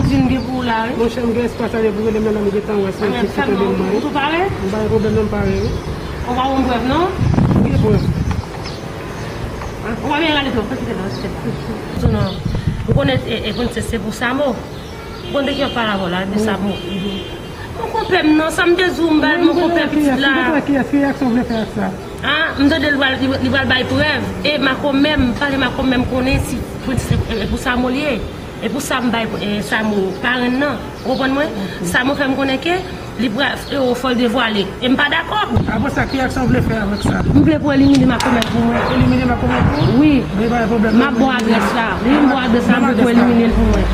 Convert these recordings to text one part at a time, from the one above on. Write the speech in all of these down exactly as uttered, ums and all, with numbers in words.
Vin gen pou ou la, wi. Monchè, m gen espas ale pou rele m nan, m gentan wè se yon ti foto de mwen. Ou tou pare? M pa gen pwoblèm non, m pare, wi. Ou pa wè m prèv, non? M gen prèv. Ou pa byen gade tou, fè kite la, kite la. Sou non. Ou konnen, e, e, Princess, se pou Samo. Ou konnen de ki w ap pale avè w la, de Samo. Mon konpè m nan, sa m te di w, m ba l, mon konpè pitit la. Ki reyaksyon w vle fè ak sa? Ah, m tande li pral, li, li pral bay prèv. E makomè m, pale makomè m konnen si Princess e, e pou Samo li ye. E pou sa m bay, e, Samo parenn nan. Ou konprann mwen? Samo fè m konnen ke li pral, e, fò l devwale. E m pa dakò. Apre sa, ki aksyon w vle fè avèk sa? M vle pou elimine makomè pou mwen. Elimine makomè pou ou? Wi. M ap ba w adrès la. Wi, m ba w adrès la, m vle pou elimine l pou mwen.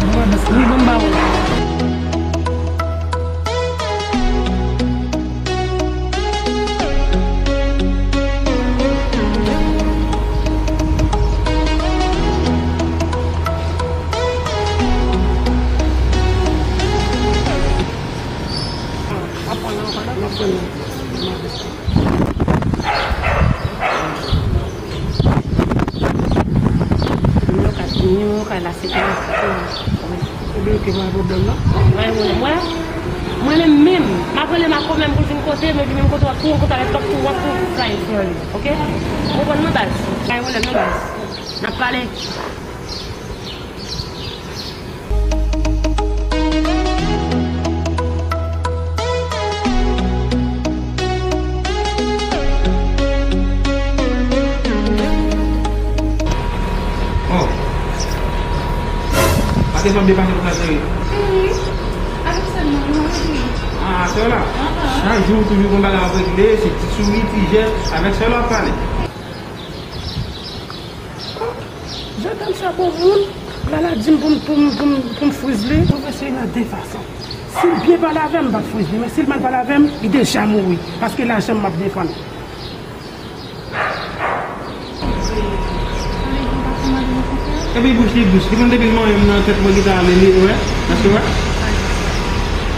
Wi, ban m ba w. Nimewo kay la, se pou mwen. Ebyen, oke, pa gen pwoblèm, non. Mwen, mwen, mwen, mwen menm, menm, m ap rele makomè m pou l vin kote m, epi menm kote w ap tou, w ap tou, w ap tou fly free, oke? Ou konprann mwen, baz? Pa gen pwoblèm, non, baz. N ap pale. Oh. Pa te janm depase konsa, cheri. Cheri, avèk sè m nan, nou anvi. Ah, sè w la? Ahan. Chak jou, toujou gon bagay w ap regle, se ti souri, ti jès, avèk sè w la w ap pale. Oh, Jordan sa bon moun. Lala di m pou m, pou m, pou m, pou m friz li. Mwen vle seri nan de fason. Si l byen pale avè m, m p ap friz li. Men si l mal pale avè m, li deja mouri. Paske lajan m m ap defann. Epi bouch li dous. Li konn depi l manyen m nan tèt mwen ki ta ale li, wè. Èske wè?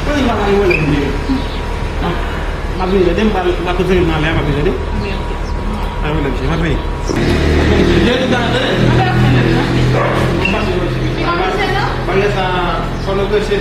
Mwen li pa pale wè lè m vini. M ap vini tande, m pral, m pral kontinye nan lè a, m ap vini tande. Wi, oke. Pa gen pwoblèm, cheri, m ap vini. Jezi ta tande. Bagay sa, fò nou prese.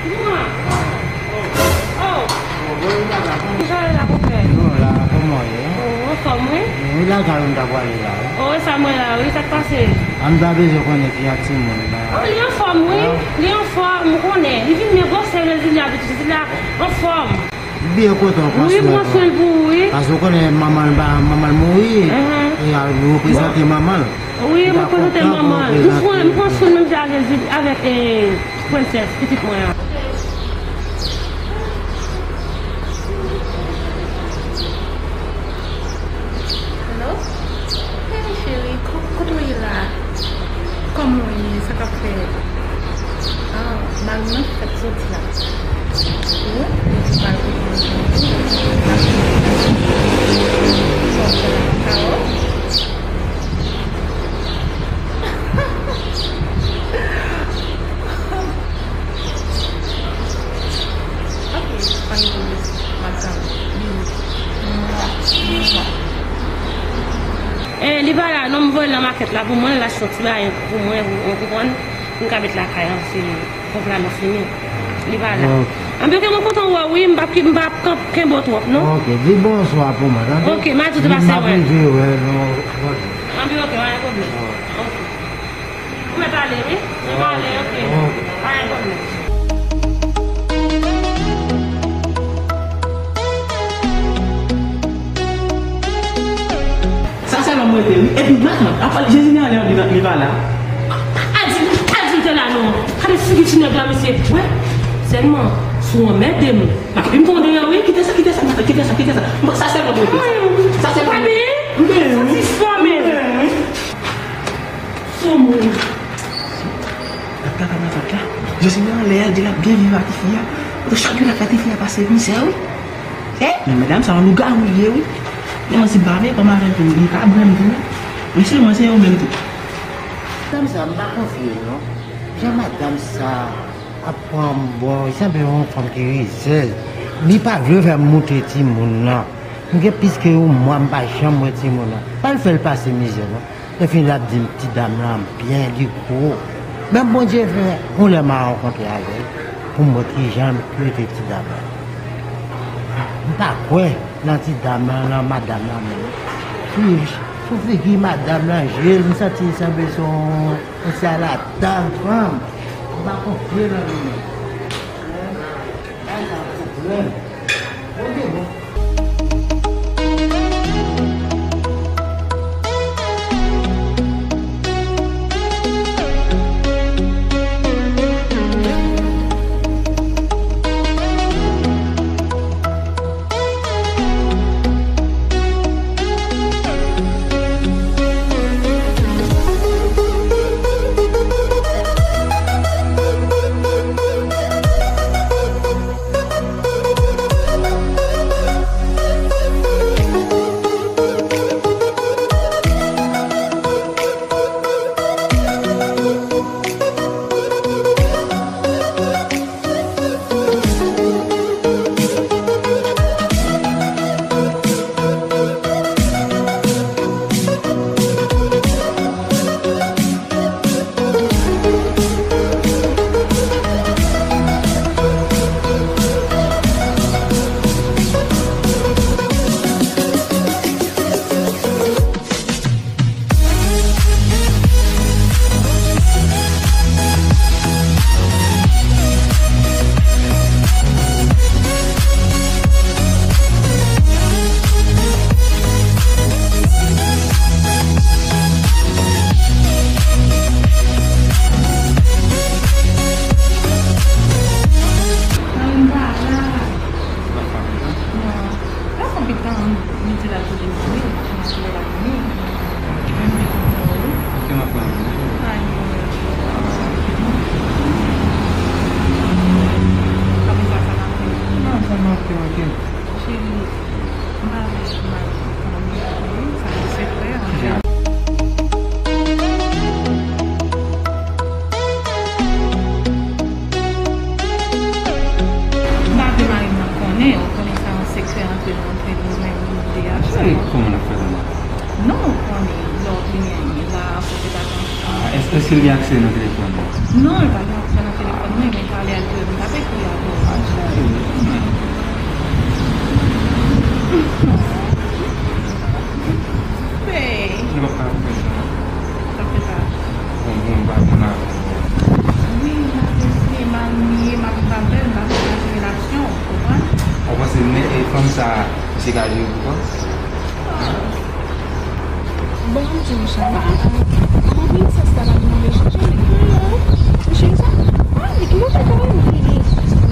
Kouman? Oh! Kijan w ye la, konpè? Yo, la, kòman w ye? Oh, anfòm, wi. Wi, lakay ou m ta pwale la, wi. Oh, e sa m wè la, wi, sa k pase? A, m ta bezwen konnen ki ak timoun la. Oh, li anfòm, wi. Ah. Li anfòm, m konnen. Li vin byen gwosè, Jezi, li abitye, Jezi la anfòm. Byen kontan w pran swen l. Wi, pran swen l pou ou, wi. Paske w konnen manman l pa, manman l mouri. Mhm. E a reprezante manman l. Wi, reprezante manman l. M pran, m pran swen l menm jan avèk, avèk, eh, Princess, pitit mwen an. Hello? Hey, cheri, ko-, kote w ye la? Kòman w ye? Sa k ap fèt? Ah, mari m nan ki fèk soti la. Wi, li di pral kote m jodi. L ap vin. Sa w fè la nan kawò? Ok, pa gen pwoblèm. M ap tann ou. Bizou. Mwa, mwa. Eh, li pa la, non, m voye l nan makèt la pou mwen, l achte yon ti bagay pou mwen, ou, ou konprann, pou m ka met lakay an, se kòb la nan fini. Li pa la. Ok. Anben, ok, mwen kontan wè w, wi, m p ap, m p ap kanp-, kenbe w twòp, non? Ok, di bonswa pou mwen, tande? Ok, m a di w te pase wè. M ap rive wè, non, ok. Anben, ok, pa gen pwoblèm. Ok. Ou mèt ale, wi. Ou mèt ale, ok. Ok. Pa gen pwoblèm. Sa se lòm rete, wi. Epi, matant, apa Jezi nan lè li, li pa la? Pa di, pa di l te la, non. Gade figi ti nèg la, mesye. Wè. Sèlman, si w anmède m, m ap vin pran deyò, wi. Kite sa, kite sa, kite sa, kite sa. Bon, sa sèlman pou w fè. Sa sèlman. Ou pa benyen? M benyen, wi. Satisfè w menm. M benyen, wi. Sou moun. Gad kaka matant la. Josine anlè a, di l ap byen viv ak tifi a. Chak jou l ap fè tifi a pase mizè, wi. Eh, men medam sa yon lougawou li ye, wi. Li manti bave, kòm avè l tou, li ka bwè m tou, wi. Men sèlman se yo menm tou. Madanm sa, m pa konfye l, non. Jan madanm sa ap pran m, bon, li sanble yon fanm ki rizèz. Li pa vle fè m montre timoun nan. M gen plis ke yon mwa, m pa janm wè timoun nan. Pa l fè l pase mizè, non. Epi l ap di m, ti dam lan byen, li gwo. Men Bondye fè, yon lè m a rankontre avè l, pou m wè kijan l trete ti dam lan. M pa kwè nan ti dam lan, nan madanm lan menm. Sou, sou figi madanm lan, je l, m santi l sanble se yon, yon syalatàn fanm. M pa konfye nan li menm. Bagay sa pwoblèm. Bondye bon. Nan yon bagay. Nan konbit tan, midi la tou desann, machin nan tou la vini. Menm jan konsa, wi. Ok, m ap pran. Ay, mwen. Kòman sa, sa maten? Non, sa maten, ok. Cheri, m pa vle mal konn mari m, sa se sekrè, an. Kijan? M pa vle mari m nan konnen, ou konnen sa yon sekrè ant nou, ant nou menm nou de a sèlman. Kòman n ap fè konnen? Non, ou konnen, lè w vini la, kote pa gen. Ah, èske, èske l gen aksè nan telefòn nan? Non, li pa gen aksè nan telefòn mwen, men talè a li di m t ap ekri avè w. Ah, cheri, Hey. Nou p ap ka fè sa. Sa fè sa. Bon, bon, m pa konn avè w. Wi, m ap eseye, m al niye, m ap pa fè l, m pa fè sa se relasyon, ou konprann? Ou panse men, e, fanm sa, misye ka jere pou kò l? Bon, m di w, Michel, m pa, m ap vin sa, sa va vin move chanje, men non, Michel sa, ah, li ki move kanmenm, li, li,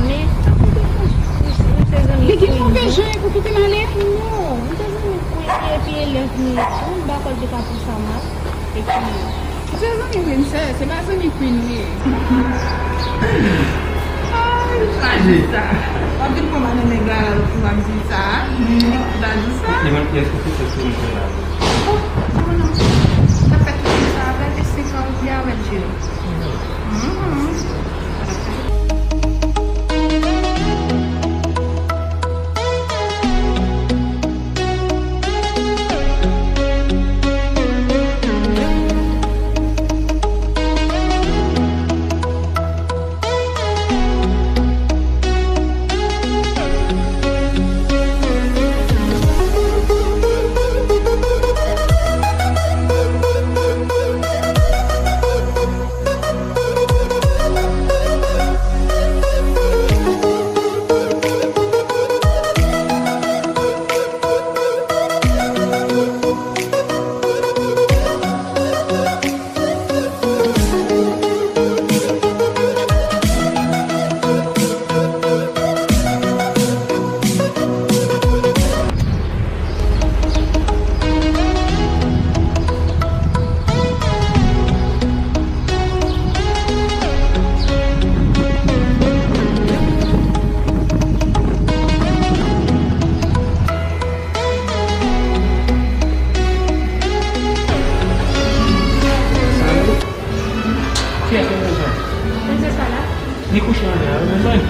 men, li gen move jan pou kite m ale? Non, m te zanmi Queen epi elèv li tou, m pa kwè l te ka pran sa mal. Epi, se zanmi Queen, se, se pa zanmi Queen li ye. Ay, chaje sa. W ap vin pran madan nèg la la, lòt jou w ap di sa. Li pa di sa. Li menm ki èske se sèl moun ki la. Oh, non, non. Sa fè tout sa avèk, e se sa w di avèk Jerry. Mhm. Li kouche anlè a wi, mezanmi.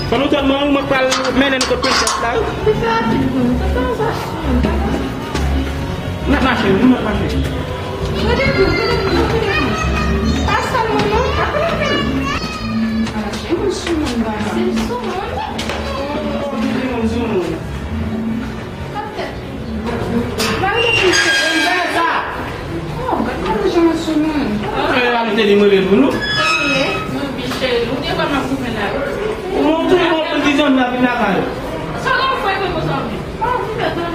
Fò nou tann mwen, mwen pral mennen nou kot prensès la wi. Li fè rapid pou nou. Sa fè yon sa. N ap mache, nou n ap mache. Gade pou, gade pou, gade pou. Pa sèlman non, pa konnen fè. Ala, se yon soumoun bagay. Se soumoun. Oh, se yon soumoun. Mari yo fin fè yon bèl sa. Oh, gad kòman jan sou moun. Fè yon alite li mwen pou nou. Mwen bi cheri, ou gen kòman goumen la. Mwen tou mwen pou dizon la vin lakay. Sa la fè ke mwen sanble. Oh, ki bèl sa.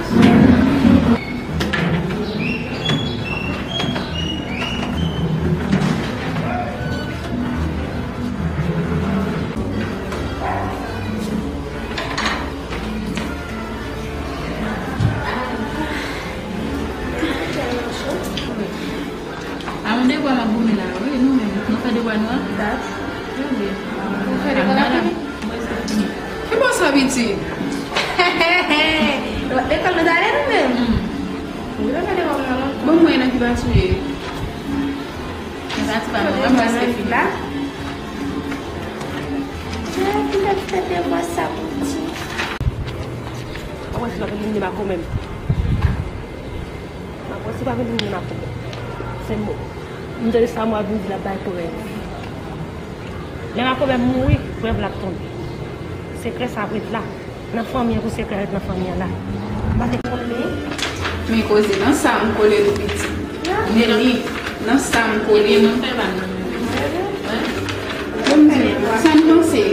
A yon devwa m ap goumen la, wi, nou menm. Nou fè devwa nou an? Dat. Wi, wi. Ou fè devwa la fini? Mwen se fini. Ki bò sa, pitit? Lekòl nou t ale nou menm? Hmm. Wi, nou fè devwa nou an. Bon, mwen nan ki pati w ye? Nan pati pa nou, mwen prèske fini. La. Jè, ki lè fè devwa sa, pitit? Mwen wè si w ap vin li pa konmen m. M ap wè si pa vin li m ap konmen. Se mo. M tande sa mwa vin di l ap bay pou rèv. Lè makomè mouri, prèv la ap tonbe. Sekrè sa ap ret la. Nan fanmi an, pou sekrè ret nan fanmi an la. M pa te konnen. Men koze, nan sa m kole nou pitit. Neni, nan sa m kole nou. Bon, men, sa n panse?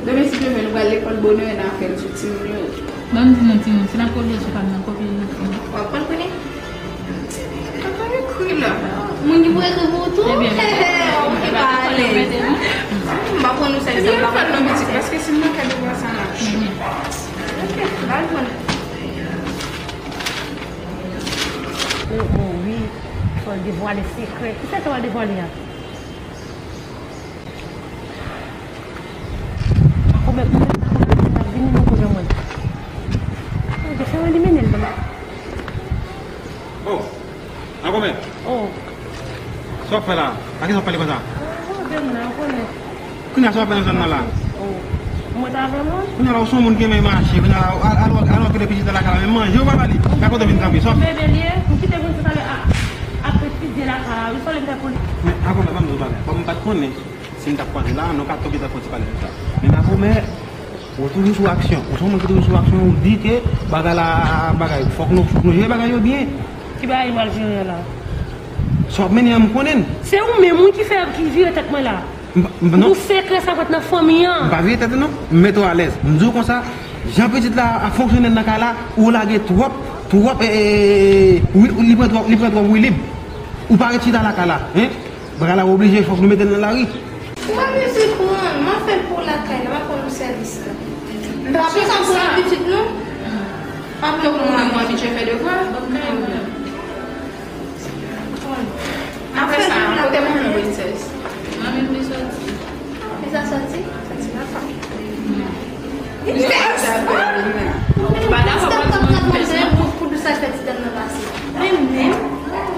Demen, si Dye vle, nou pral lekòl bonè, n a fè l sou timoun yo. Ban m di nou, timoun, si n ap kole sou pa m nan, kopye l. W ap pran l konnen? Papa ekri la. Moun ki pou ekri pou ou tou? Ebyen, ou ki pa alèz. M pa konn ou sèl sa, m pa konn non pitit, paske si m manke devwa sa la. Ok, ba l pran. Oh, oh, wi. Fò l devwale sekrè. Ki sekrè w al devwale a? Makomè, makomè, makomè, vini nan kote mwen. Mwen te fè mwen li mennen l ban. Oh, makomè. Oh. Sa w ap fè la? A kisa w ap pale konsa? Oh, oh, ben, mwen konnen. Kounye a sa w ap fè nan zòn nan la? Oh. Mwen t avè mwen. Kounye a la, ou se yon moun ki renmen mache. Kounye a la, al, al, al, al okipe pitit la lakay la. Men manje, ou pa ba li. Gade kote w vin kanpe. Sa w ap... Bebe l ye, m kite moun sa talè a, ap etidye lakay la. Wi, sa w vle m fè pou li. Men, makomè, ban m di w bagay. Bon, m pa t konnen. Si n t ap kwaze la, nou ka tonbe dakò ti pale konsa. Men makomè, ou toujou sou aksyon. Ou se yon moun ki toujou sou aksyon, ou di ke bagay la, bagay, fòk nou, fòk nou jere bagay yo byen. Ki bagay m al jere la? Sa w ap mennen an, m konnen l. Se ou menm, wi, ki fè, ki vire tèt mwen la. M pa, m pa, non. Pou sekrè sa fèt nan fanmi an. M pa vire tèt ou, non. M mete w alèz. M di w konsa, jan pitit la ap fonksyone nan kay la, ou lage twòp, twòp, e, e, e, wi, li pran twòp, li pran twòp wi lib. Ou pa ret chita lakay la, en? Bagay la oblije, fòk nou mete l nan lari. Ou pa bezwen pran, m ap fè l pou w lakay la, m ap rann ou sèvis la. M pa bezwen pran pitit nou. M ap fè pou mwen, mwen abitye fè devwa. Apre sa, kote manmi w, prensès? Manmi m te soti. Li sa soti? Soti lakay. Li fè sa. Ou pa dakò pou, pou, pou, pou sa fè ti dam nan pase. Men menm,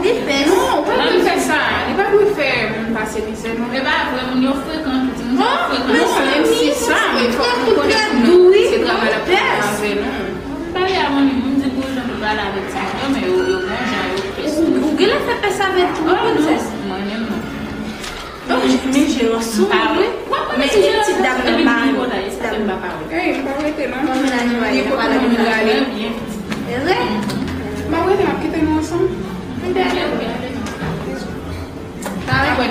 li fè sa. Non, ou pa dwe fè sa. Li pa dwe fè moun pase mizè, non. E pa vre, moun yo frekan, tout moun yo frekan. Non, menm si sa, men fòk nou konnen pou nou se travay la pou travay, non. M pale a manmi m, m di pou jan pou pale avèk timoun yo, men yo, yo bon jan, yo pès. Ou, ou genlè fè pès avèk timoun, prensès? Mwen menm non. Oh, men jerans ou, wi. Men ti dam nan pa, ti dam nan pa. Ey, m pa rete non. Gen kote mwen vin rale. E vre? M pa rete, m ap kite nou ansanm. Dakò,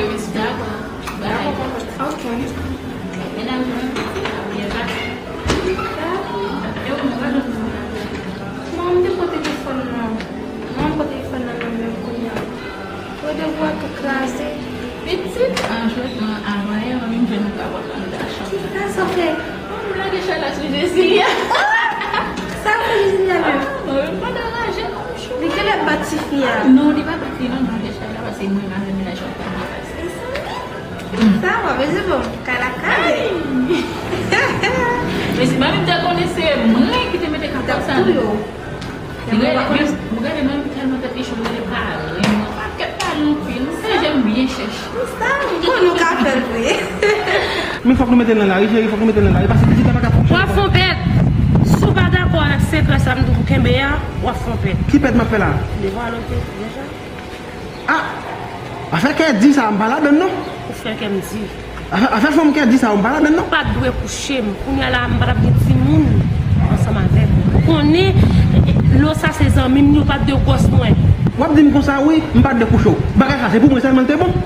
dakò. Ok. Medam yo, byen pase. Dakò. Bon, m te pran telefòn nan. Mwen, m pran telefòn nan men m kounye a. Randevou a tou kraze. Pitit, an jwèt, an, an vanyan, an menm jan nou ka wè anndan chanm nan. Sa, sa fè. Mwen, m lage chay la sou Jesilia. Sa fè Jesilia menm? Ah, mwen, m pa anraje non, m chou. Li genlè bat tifi a. Non, li pa bat li non, m lage chay la, paske mwen, m avè mennaj la pa byen pase. Sa va, men se bon, kay la kraze. Ay! Men si manmi m te konnen se mwen ki te mete kapòt sa nan. Li rele, men ou gade, mwen tèlman tèt li cho, li rele pale. Mwen pa kèt pale anpil. Ou se jèn byen chèch. Sa, bon, nou ka fè l vre. Men fòk nou mete l nan lari, cheri, fòk nou mete l nan lari, paske pitit la pa ka fonksyone. W ap fè yon pèt. Si w pa dakò avèk sekrè sa m di w pou kenbe a, w ap fè yon pèt. Ki pèt m ap fè la? Devwale w deja. Ah! Afè kè di sa, m pa ladann non. Ou fè kè m di. Afè, afè fanm kè di sa, m pa ladann non. Ou pa t dwe kouche m. Kounye a la, m pa t ap gen timoun ansanm avè w. Ou konnen, lè w sa se zanmi m, ou pa t dwe gwòs mwen. W ap di m konsa, wi, m pa t dwe kouche w. Bagay sa, se pou mwen sèlman l te bon. Mwen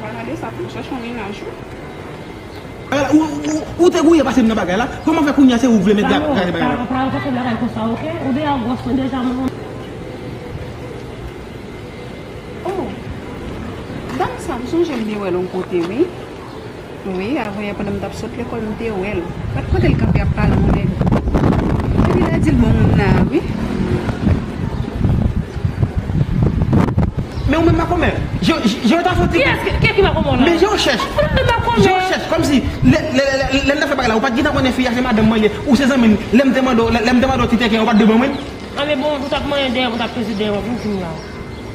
pa gade sa pou m chèche yon mennaj, wi. Bagay la, ou, ou, ou te gouye pase m nan bagay la. Kòman fè kounye a se ou vle met bagay, bagay la? Pa, pa, pa fè bagay konsa, oke? Ou deja gwòs mwen deja, mwen. Oh, dam sa, m sonje m te wè l yon kote, wi. Wi, avanyè pandan m t ap sot lekòl, m te wè l. Gad kote l kanpe ap pale yon nèg. Epi l a di l bon moun la, wi. Men ou menm makomè, je, je, je ta foti. Kiyès ki, ki, ki makomè w la? Men je chèch. Ou menm makomè. Je chèch, kòmsi, lè, lè, lè, lè, lè m ta fè bagay la, ou pa t gentan konnen fi a se madanm mwen ye, ou se zanmi m. Lè m te mande w, lè, lè m te mande w ti teken, ou pa t dwe ban mwen. A, men bon, ou t ap manyen dèyè m, ou t ap peze dèyè m, ap vin di m la.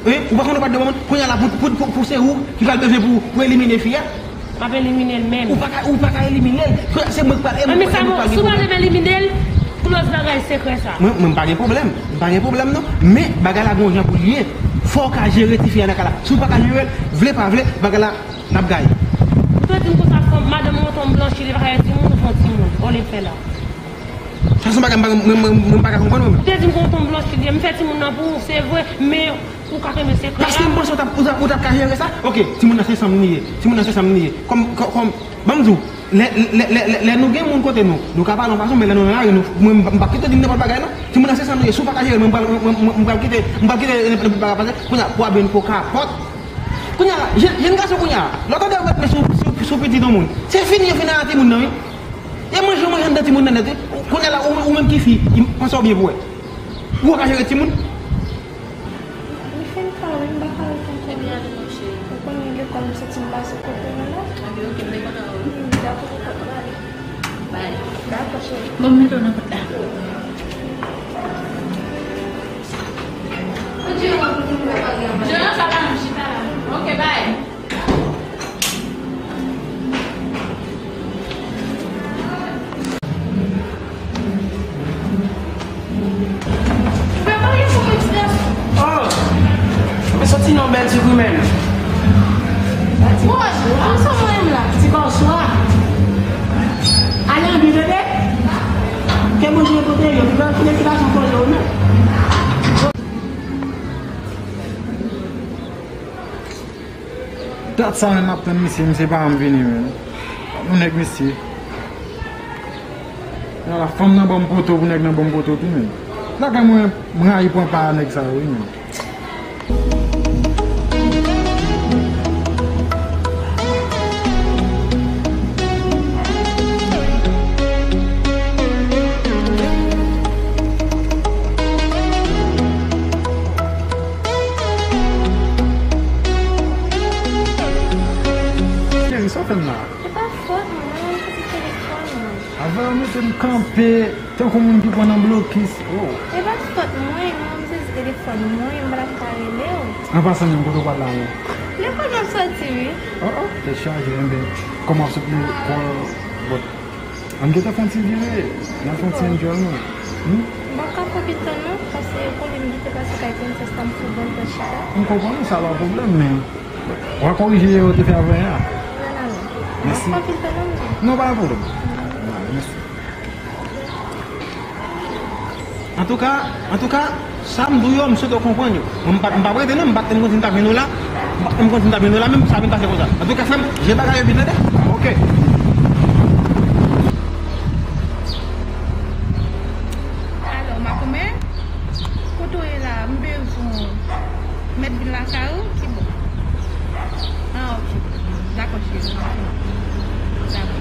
Wi, ou pa konn ou pa t dwe ban mwen. Kounye a la, pou, pou, pou, pou se ou ki pral bezwen pou, pou elimine fi a. M ap elimine l menm. Ou pa ka, ou pa ka elimine l. Frè, se mwen k pral, e mwen, e mwen k pral gen pwoblèm. Si w pa renmen elimine l, koz bagay sekrè sa. Mwen, mwen m pa gen pwoblèm. M pa gen pwoblèm non. Men, bagay la gon jan pou l ye. Fò w ka jere tifi a nan kay la. Si w pa ka jere l, vle pa vle, bagay la, n ap gaye. Ou te di m konsa, fò madanm ou tonbe blanchi, li pa ka fè timoun, ou fè timoun. Olye fè la. Sa se yon bagay mwen, mwen, mwen, mwen pa ka konprann mwen menm. Ou te di m gon tonbe blanchi, li ye. M fè timoun nan pou ou, se vre, men ou ka kenbe sekrè a. Paske m panse ou t ap, ou t ap, ou t ap ka jere sa. Oke, timoun nan se san m li ye. Timoun nan se san m li ye. Kòm, kòm, kòm, ban m di w, lè, lè, lè, lè, lè nou gen moun kote nou, nou ka pale yon fason, men lè nou nan lari, nou, mwen, m p ap kite w di m nenpòt bagay, non. Timoun nan se san m li ye. Si w pa ka jere, mwen, m pral, mwen, mwen, mwen pral kite, m pral kite nenpòt bagay pase. Kounye a, pou w ap jwenn po kapòt. Kounye a, jèn, jèn gason kounye a, lè w tande yo met men sou, sou, sou pitit yon moun, se fini, yo fin nan timoun nan, wi. E manje w manje anndan timoun nan nèt, wi. Kounye a la, ou, ou menm ki fi, panse w byen pou wè. Ou ka jere timoun? Li fin fè wi, m pa ka ret ankò non. Ou konnen lekòl m soti m pase kote nou la. Wi, m dakò pou kote w ale. Dakò, cheri. Bon, m mete w nan pòt la. Jan sa pa nan chita la. Ok, bye. Oh! Mwen soti nan bèl ti grimèl. Wòch, ansanm mwen menm la. Ti bonswa. Ale anvi bebe. Ke Bondye pwoteje w. Ki, ki, ki pa janm poze w non. Dat sa menm m ap tann misye, misye pa janm vini menm. Yon nèg misye. Ala fanm nan ban m poto pou nèg nan ban m poto tou menm. Lakay mwen, m rayi pran pa a nèg sa yo wi menm. Cheri, sa w fè m la? Se pa fòt mwen, mwen menm sezi telefòn mwen. Avè w mete m kanpe tankou moun ki pran nan blokis. Oh. Se pa fòt mwen, mwen menm sezi telefòn mwen, m pa t ap ka rele w. An pasan menm, kote w pral la menm? Lekòl m ap soti, wi. Oh, oh, tèt chaje, enben, kòm w ap sot lekòl, bòt. Ann gentan fè yon ti vire, n al fè yon ti enjoy nou. Hmm? M p ap ka pran pil tan non, paske kole m kite pase kay prensès la, m fou ban tan chita. M konprann ou, sa pa pwoblèm, men w a korije erè w te fè avanyè a. Non, non, non. Mèsi. M p ap pran pil tan non, non. Non, pa gen pwoblèm. Mèsi. Antouka, antouka, sa m di w yo, m swete w konprann yo. Mwen, m pa, m pa prete non, m pa t, m konn si m t ap jwenn w la, m pa t, m konn si m t ap jwenn w la, men sa vin pase konsa. Antouka, frè m, je bagay yo byen tande. Ok. Alò, makomè, kote w ye la, m bezwen w. Mèt vin lakay ou, ki bò? Ah, ok. Dakò, cheri. Dakò.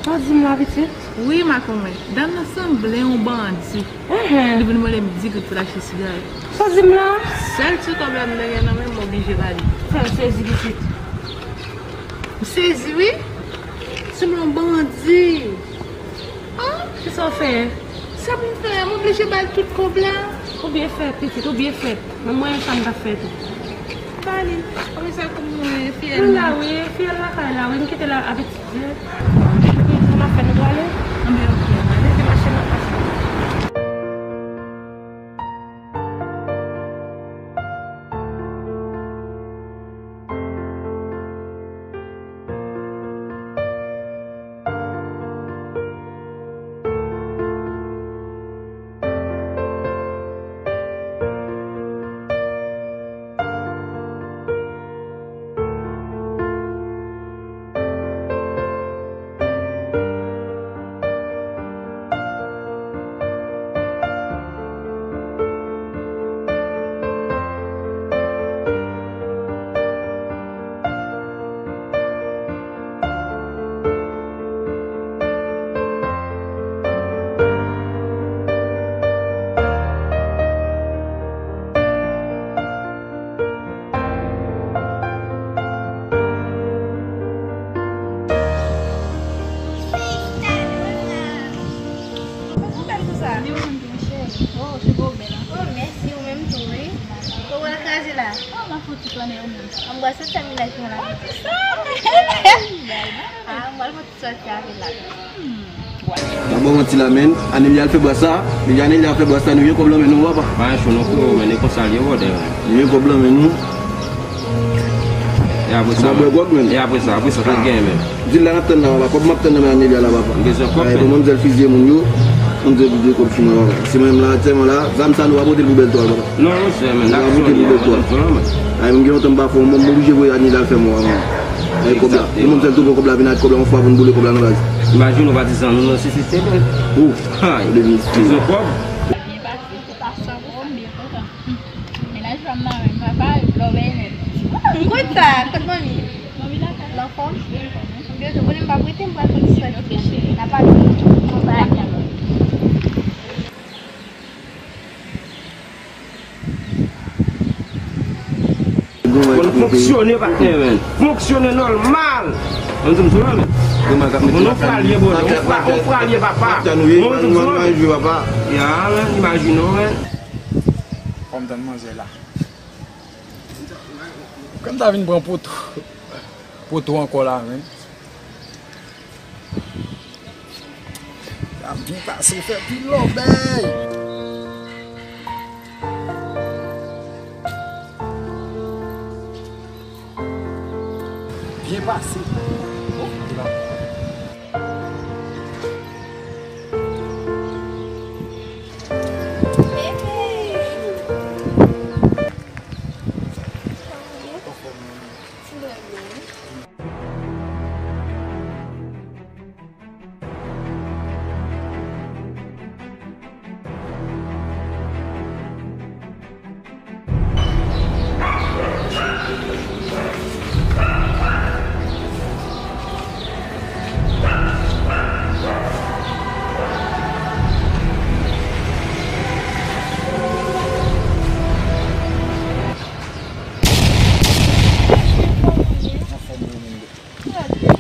Sa w di m la, pitit? Wi, makomè. Dam nan sanble yon bandi. Enhen. Li vin mande m dis goud pou l achte sigaret. Sa w di m la? Sèl ti kòb la m te gen nan men m, m oblije ba li. Fè m sezi, pitit. M sezi, wi. Sanble yon bandi. Ah, kisa w fè? Sa pou m fè? M oblije ba l tout kòb la. Ou byen fèt, pitit, ou byen fèt. Men mwen, sa m t ap fè tou. Ba li. Apre sa, kòm mwen fiyèl mwen. Mwen la, wi, fiyèl lakay la, wi, m kite l ap etidye. Epi, sa m ap fè, nou prale? Anben, ok, anben. Depi mache, m ap pase. Ou bèl konsa. Oh, cheve w bèl anpil. Oh, mèsi, ou menm tou, wi. Kòman w kraze la? Oh, m ap fè yon ti plannen ou menm. Anbwase fè milaj mwen la. Oh, kisa? Ah, m pral fè yon ti sòti avè l la. Hmm. Pa ban manti la, menn. Anelia al fè bwa sa. Depi Anelia al fè bwa sa, nou gen kòb lan men nou, papa. Pa yon chou non, frero, men e konsa l ye, brother. Nou gen kòb lan men nou. E apre sa, bwè gwòg, menn. E apre sa, apre sa, sa k genyen menm? Di l la n ap tann la, papa. Kòb m ap tann nan men Anelia la, papa. M bezwen kòb, menn. Ay, pou manmzèl fizye moun yo, manmzèl fizye kòb sou mwen, papa. Se mwen menm la, aktyèlman la, zam sa nou pa pote l pou bèl twa, papa. Non, monchè, menn, la, nou pa pote l pou bèl twa. Ay, m gen lontan m pa fè yon mò, m oblije voye Anelia al fè mò a, menn. Ay, kòb la. Pou manmzèl tou pran kòb la, vin ak kòb la yon fwa pou n boule kòb la nan baz. Imajine w patizan nou nan sosyeté, menn. Ou. Ay, bezwen kòb. Byen pase, se pa sa, m byen kontan. Mennaj pa m nan men, papa, love nèt. Oh, m kontan. Kot manmi? Manmi lakay. L anfòm? Byen, konnen m pa prete, m pral fè ti sòti. N a pale. Konn fonksyone, patnè, menn. Fonksyone nòmal. Mwen di m sou la, menn. Mwen, on fralye, brother. On fra-, on fralye, papa. Mwen di m sou la, menn. Ya, menn, imajine w, menn. Fò m tann manzè la. Kòm ta vin pran poto. Poto ankò la, menn. Sa byen pase, fè pil lòbèy. Byen pase.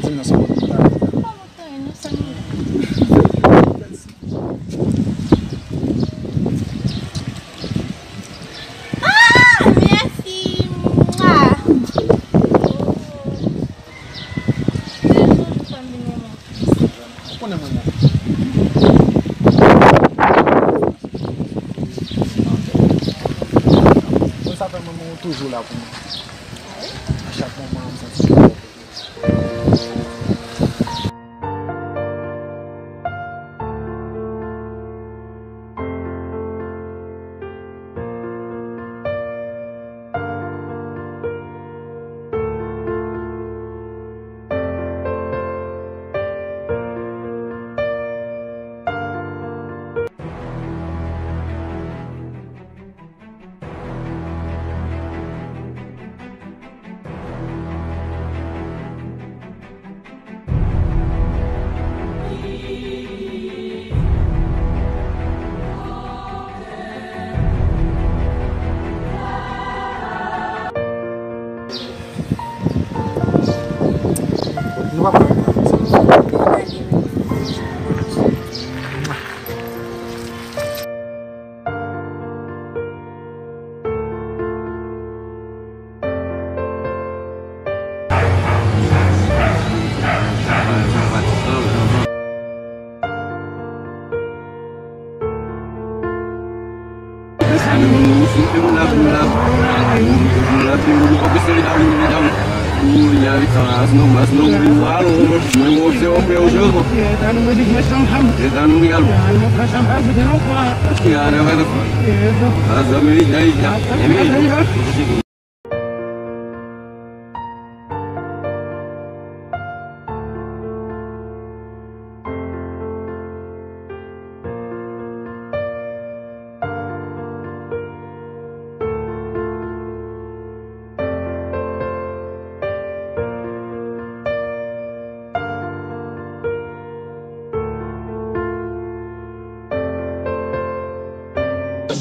Di m nan se kote m ta ale la. Ah, mèsi. Mwa. Ou konnen mwen menm. Mwen sa fè mwen, mwen toujou la pou mwen. A chak moman, m santi m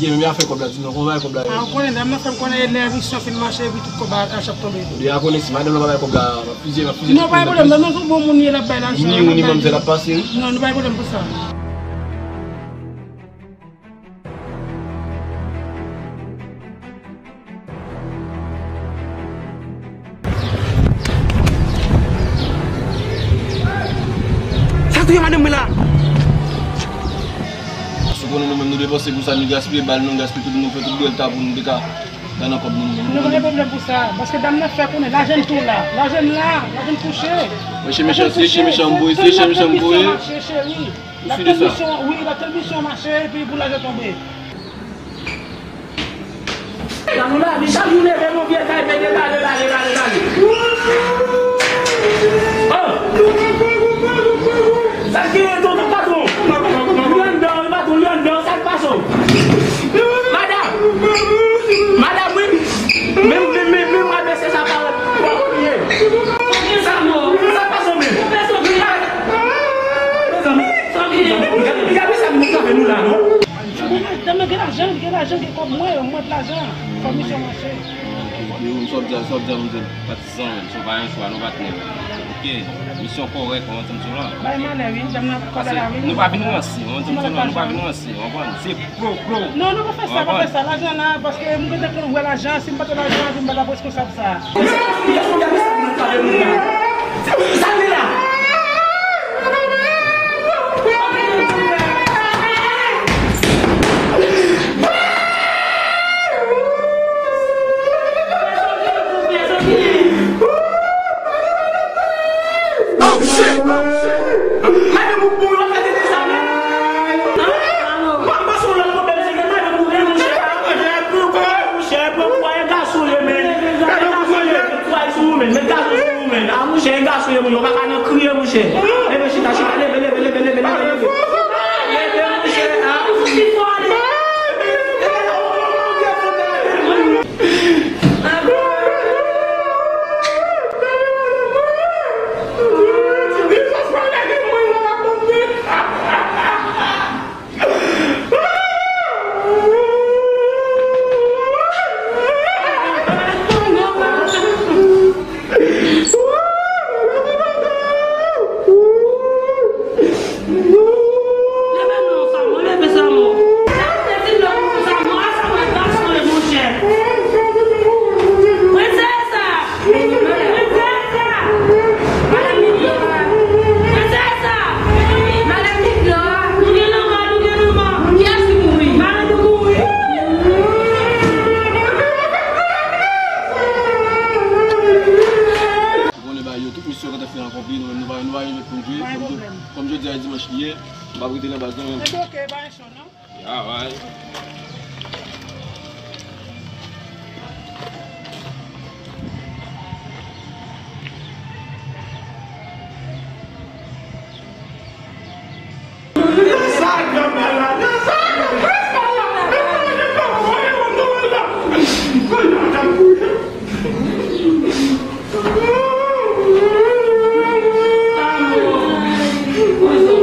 Byen, men afè kòb la, di non, kòman bagay kòb la ye? A, ou konnen, dam nan fè m konnen lè emisyon fin mache, epi tout kòb la ap tonbe. Byen, a konnen si madanm nan pa bay kòb la, m ap fizye, m ap fizye tout moun. Non, pa gen pwoblèm, non, non, se yon bon moun li ye, l ap bay lajan, li, li, li, manmzèl ap pase, wi. Non, nou pa gen pwoblèm pou sa. Sa touye madanm mwen la. Si w konnen nou menm nou depanse pou sa, nou gaspiye bal, nou gaspiye tout, nou fè tout bwèl ta pou nou te ka nan kòb nou. Nou pa gen pwoblèm pou sa, paske dam nan fè konnen lajan n tou la, lajan n la, lajan n kouche. Mwen se mechan, se se mechan m voye, se se mechan m voye. Ou si de sa? Wi, la transmisyon mache epi pou lajan tonbe. Nan nou lavi, chak jou leve nou vye kay, mete bale, bale, bale, bale. Oh! Sa k genyen, tonton patwon? Li anndan, wi, patwon, li anndan, sa k pase w? Madanm! Madanm, wi! Men, men, men, men, mwen mesye sa parèt. Bon, kote ye? Sa, sa k pase w menm? Mezanmi, mezanmi, gade, gade sa nou trape nou la, non? Dam nan gen lajan, li gen lajan, gen kòb, mwen, mwen gen lajan. Fò misyon mache. Yo, m sot di, sot di, m di, patizan, menm, se pa yon chwa, non, patnè. Oke, misyon kòrèk, ou antann sou la. Bay malè, wi, dam nan kòb la, wi. Nou pa vin ranse, ou antann sou la, nou pa vin ranse, ou konprann? Se pro, pro. Non, nou pa fè sa, pa fè sa. Lajan la, paske m gentan konn wè lajan, si m pa te lajan, m pa t ap reskonsab sa. Oh, shit! Madanm ou bon, yo fè tete sa, men. Hein? Mwen panse yon lòt pwoblèm, se ke madanm ou bon, monchè. Monchè, pran pwa, e gason ye, men. Gason ye, men. Pwa sou ou, men. Men gason sou ou, men. A, monchè, e gason ye, monchè. Ou pa ka nan kriye, monchè. Leve, chita, chita, leve, leve, leve, leve, leve, leve. Leve, monchè, a. Leve non, Samo, leve, Samo. Leve ti dlo pou Samo, a, Samo, gason, monchè. Prinsès! Prinsès! Madanm Niklora! Prinsès! Madanm Niklora! Nou gen lanmò, nou gen lanmò! Kiyès ki mouri? Madanm nou mouri! Ou konnen bagay yo, tout misyon gentan fin akonpli, nou menm nou pa, nou pa gen lòt pou n jwe. Pa gen pwoblèm. Kòm jodi a dimanch li ye, m p ap rete nan baz nan menm. Epi oke, pa gen cho non. Travay.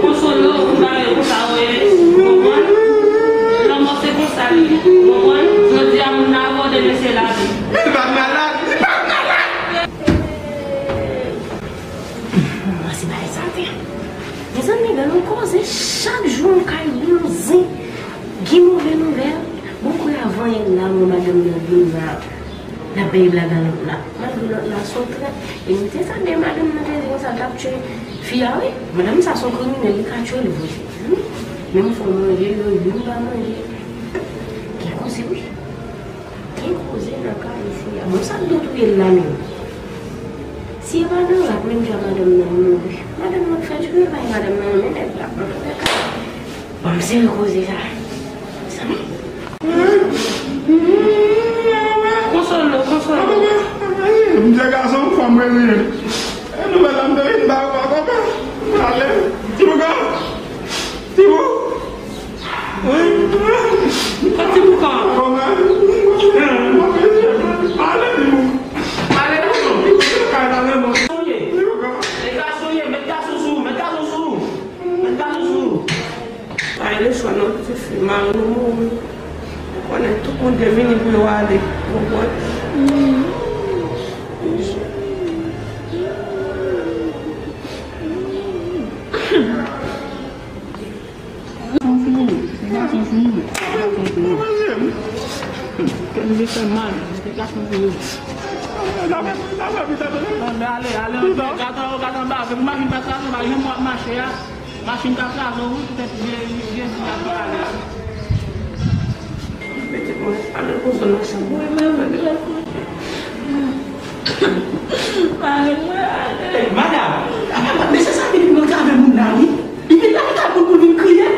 Konsole w, ou pa wè konsa w ye, ou konprann? Lanmò se konsa l ye, ou konprann? Jodi a moun nan abòde, men se lavi. Men l pa t malad, li pa t malad! Mwen se bagay sa te. Mezanmi, gade yon koze, chak jou yon kay yon zen. Gen move nouvèl. Bon, kwè avan yè la, mwen madanm nan vin la. L ap bay blag a lòt la. Malgre lòt la se yon trèt. E m te tande madanm nan te di konsa l t ap tchwe fi a, wi. Madanm sa se yon kriminèl, li ka tchwe l vre. Wi. Menm fò manje, lè youn pa manje. Gen koze, wi. Koze nan kay isi a. Bon, sa n do touye l la menm? Si e pa nan rap menm jan madanm nan mouri. Madanm nan fè djounen bay madanm nan yon nèg la. Bon, m sere koze sa. Konsole l, konsole l. M se gason, fanm mwen ye. E nouvèl la m te vin ba ou a, papa. Ale, ti boukan. Ti bou. Wi. Ti boukan. Ale, ti bou. Ale, ti bou. Kay la, men bon. Ti boukan. Met gason sou, met gason sou. Met gason sou. Pa gen lechwa non, ti fi, mari nou mouri. Ou konnen tout moun te vini pou yo ale. Ou konprann? Gason sou ou, gason sou ou, gason sou ou. Kè m vin fè mal, gason sou ou. Ale, ale, ale, gade anba, gade anba, machin pa travay, pa janm w ap mache a. Machin ka kraze w wi, poutèt vye, vye, vye vi a ki pale a. Pitit mwen, ale poze w nan chanm ou. Wi, manman, gras Bondye. Mari mwen ale. Ey, madanm, mesye sa vin nan kave moun la, wi. Li vin nan kave moun pou l vin kriye.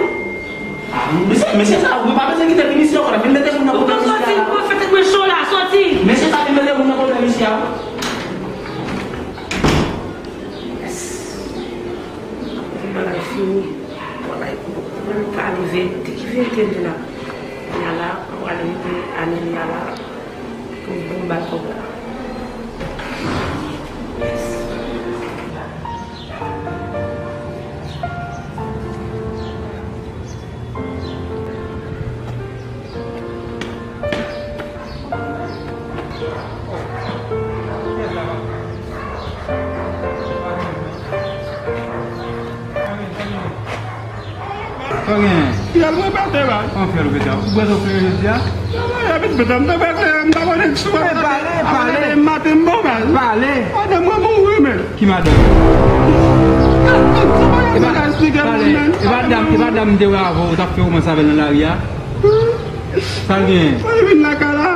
Ah, mesye, mesye sa, mwen pa bezwen kite l vin isi ankò, l ap vin mete moun nan pwoblèm isi a la. Ou soti, ou fè moun cho la, soti. Mesye sa vin mete moun nan pwoblèm isi a. Yes. Bagay fini. Bagay pou mwen pale verite. Ki verite m di la? Kounye a la, mwen pral rete Anelia la pou m bon bal kòb la. Yes. Sa gen? Fyèl mwen pete, baz. Kòman fyèl ou pete a? Ou bwè sa ou fere jodi a? Mwen, epi pete m te pete, m pa konnen ki sou. Pale, pale. Maten m bon, baz. Pale. Madanm mwen mouri, men. Ki madanm? Sa pa yon bagay eksplike pou mwen, men. E pa dam, e pa dam m te wè avè w, ou t ap fè womans avè l nan lari a? Sa l genyen? Mwen vin lakay la.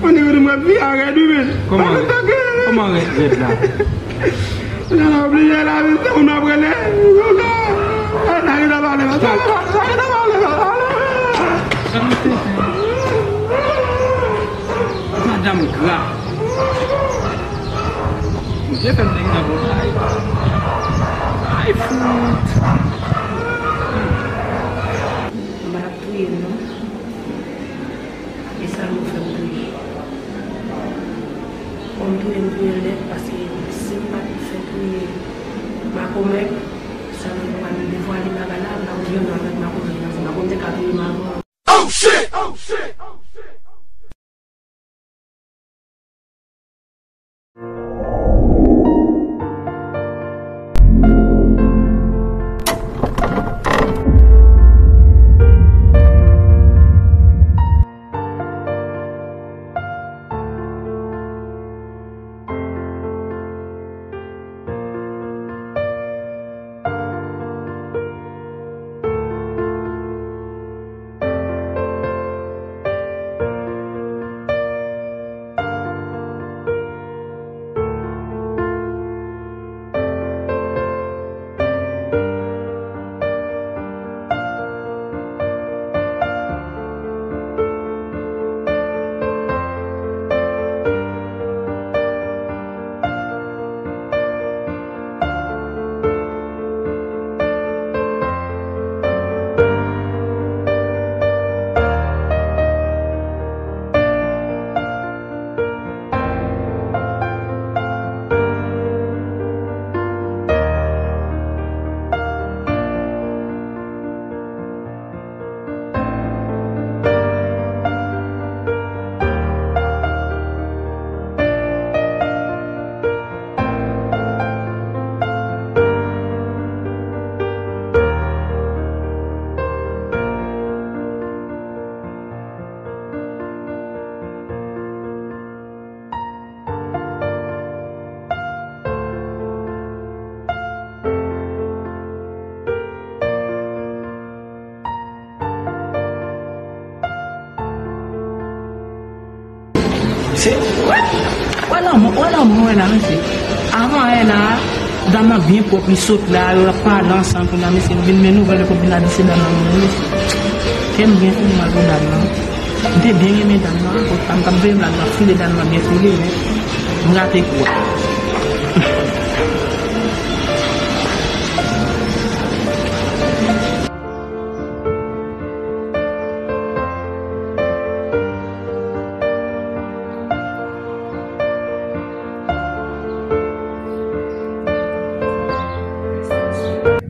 Mwen di w mwen vi a rèd wi, men. Kòman rèd? Kòman rèd, rèd la? Mwen nan oblije la, men se moun ap rele. Anita pale, Anita pale, pale. Madanm gra. Bondye fè m te gen nan bon bagay. Ay, fout. M pa t ap touye l, non. E sa nou fè m touye. Bon, m touye, m touye l nèt, paske si m pa t fè touye makomè, sa nou pral devwale bagay la, m pa konn jan nou avèk makomè nan, se makomè te ka touye m avan. Oh shit! Oh shit! Oh shit! Wè lanmò, wè lanmò, wè la, mesye. Avan yè la, dam nan byen pwòp, li sot la, yo ap pale ansanm kounye a, mesye, nou vin men nouvèl, yo konn vin la di se dam nan mouri, mesye. Kè m byen fè mal pou dam nan. M te byen renmen dam nan, bon, sa m t ap veye m la, m ap file dam nan byen file, men m rate kou a.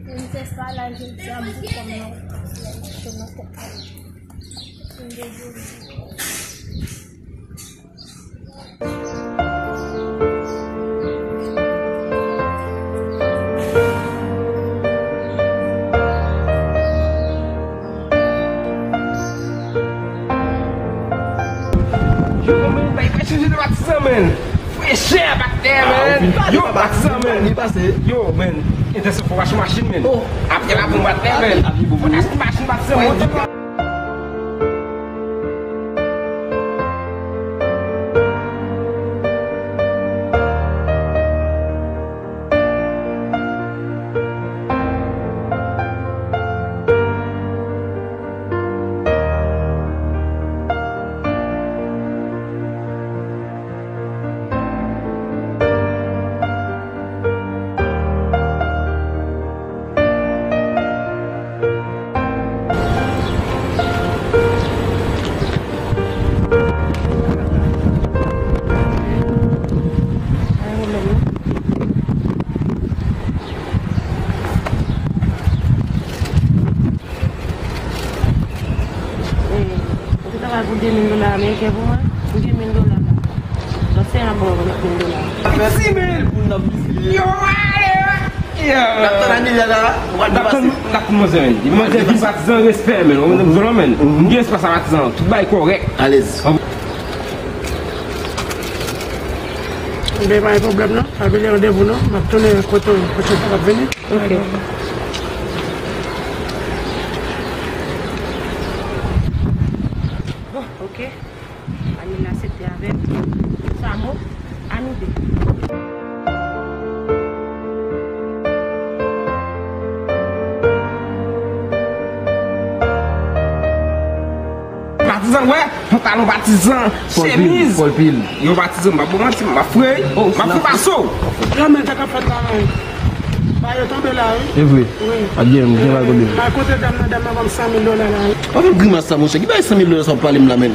Princess pa la jodi a, m pou kòm nan nan tèt. Yo, men, bay, bay chanje de patizan, men. Frechè, patnè, men. Yo, patizan, men. Yo, men. Entansyon fò w achte machin, men. Apre la, bon, patnè, men. Fò w achte machin, patizan, men. Ou te travay pou de mil dola ameriken pou mwen? Pou de mil dola la. Donk, se yon bon de mil dola. Dis mil! Yo, ale! N ap tann ane a la, w ap depase. N ap tann manzè, men. Manzè vin patizan, respè, men. Ou konprann, men. M gen respè sa patizan. Tout bagay kòrèk. Alèz. Enben, pa gen pwoblèm, non. Pa bliye randevou, non. M ap tounen kote w pwochèn fwa w ap vini. Ok. Bon, ok. Anil la aksepte avè m. Samo, anil de. Patizan, wè, pantalon patizan, chemiz. Pòl pil. Yo, patizan, m pa bon manti, m ap frey, m ap frey paso. Lanmè, sa k ap fèt la, men. Ba yo tonbe la, wi. E vre. Wi. A byen, m gen mal tonbe. Ba kote dam nan, dam nan ban m san mil dola la, wi. Pa fè m grimas sa, monchè. Ki bagay san mil dola sa w ap pale m la, men?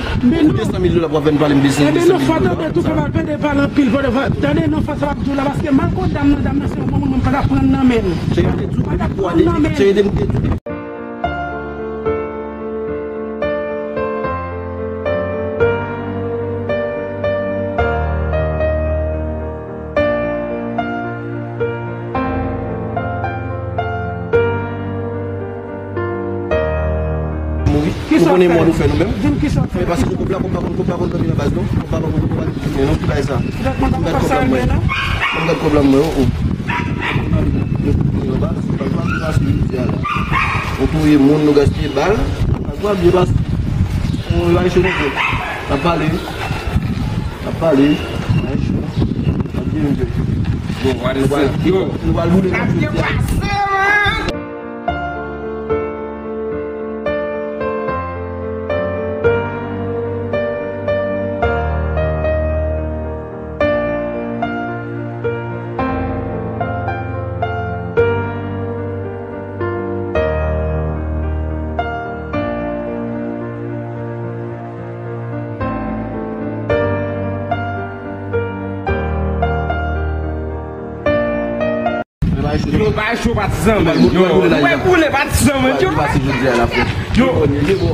Kote san mil dola pou w ap vin pale m de san mil dola? Enben non, fò tonbe tou, fò pa pede pale anpil, fò tande non, fò sa w ap di w la, paske mal kote dam nan, dam nan se yon bon moun, mwen pa t ap pran nan men l. Cheri, m te di w depi twa de, cheri, m te di w depi Mouri. Ou konnen mòd ou fè nou menm? Di m kisa w fè. Paske nou kòb la, kòb la konn, kòb la konn dòmi nan baz, non? Kòb la konn, kòb la konn dòmi nan, non? Ki bagay sa? Gad kòb la mwen, non? Gad kòb la mwen, oh, oh. Yo touye moun, nou gaspiye bal. Sa kwa byen pase. Yon bagay cho nou fè. N ap pale. N ap pale. Bagay cho. N ap byen jwe. Bon, nou pral, yo, nou pral boule. N ap depase, man. Yo, bay cho patizan, men. Yo, nou wè boule patizan, men. Yo, yo, debò.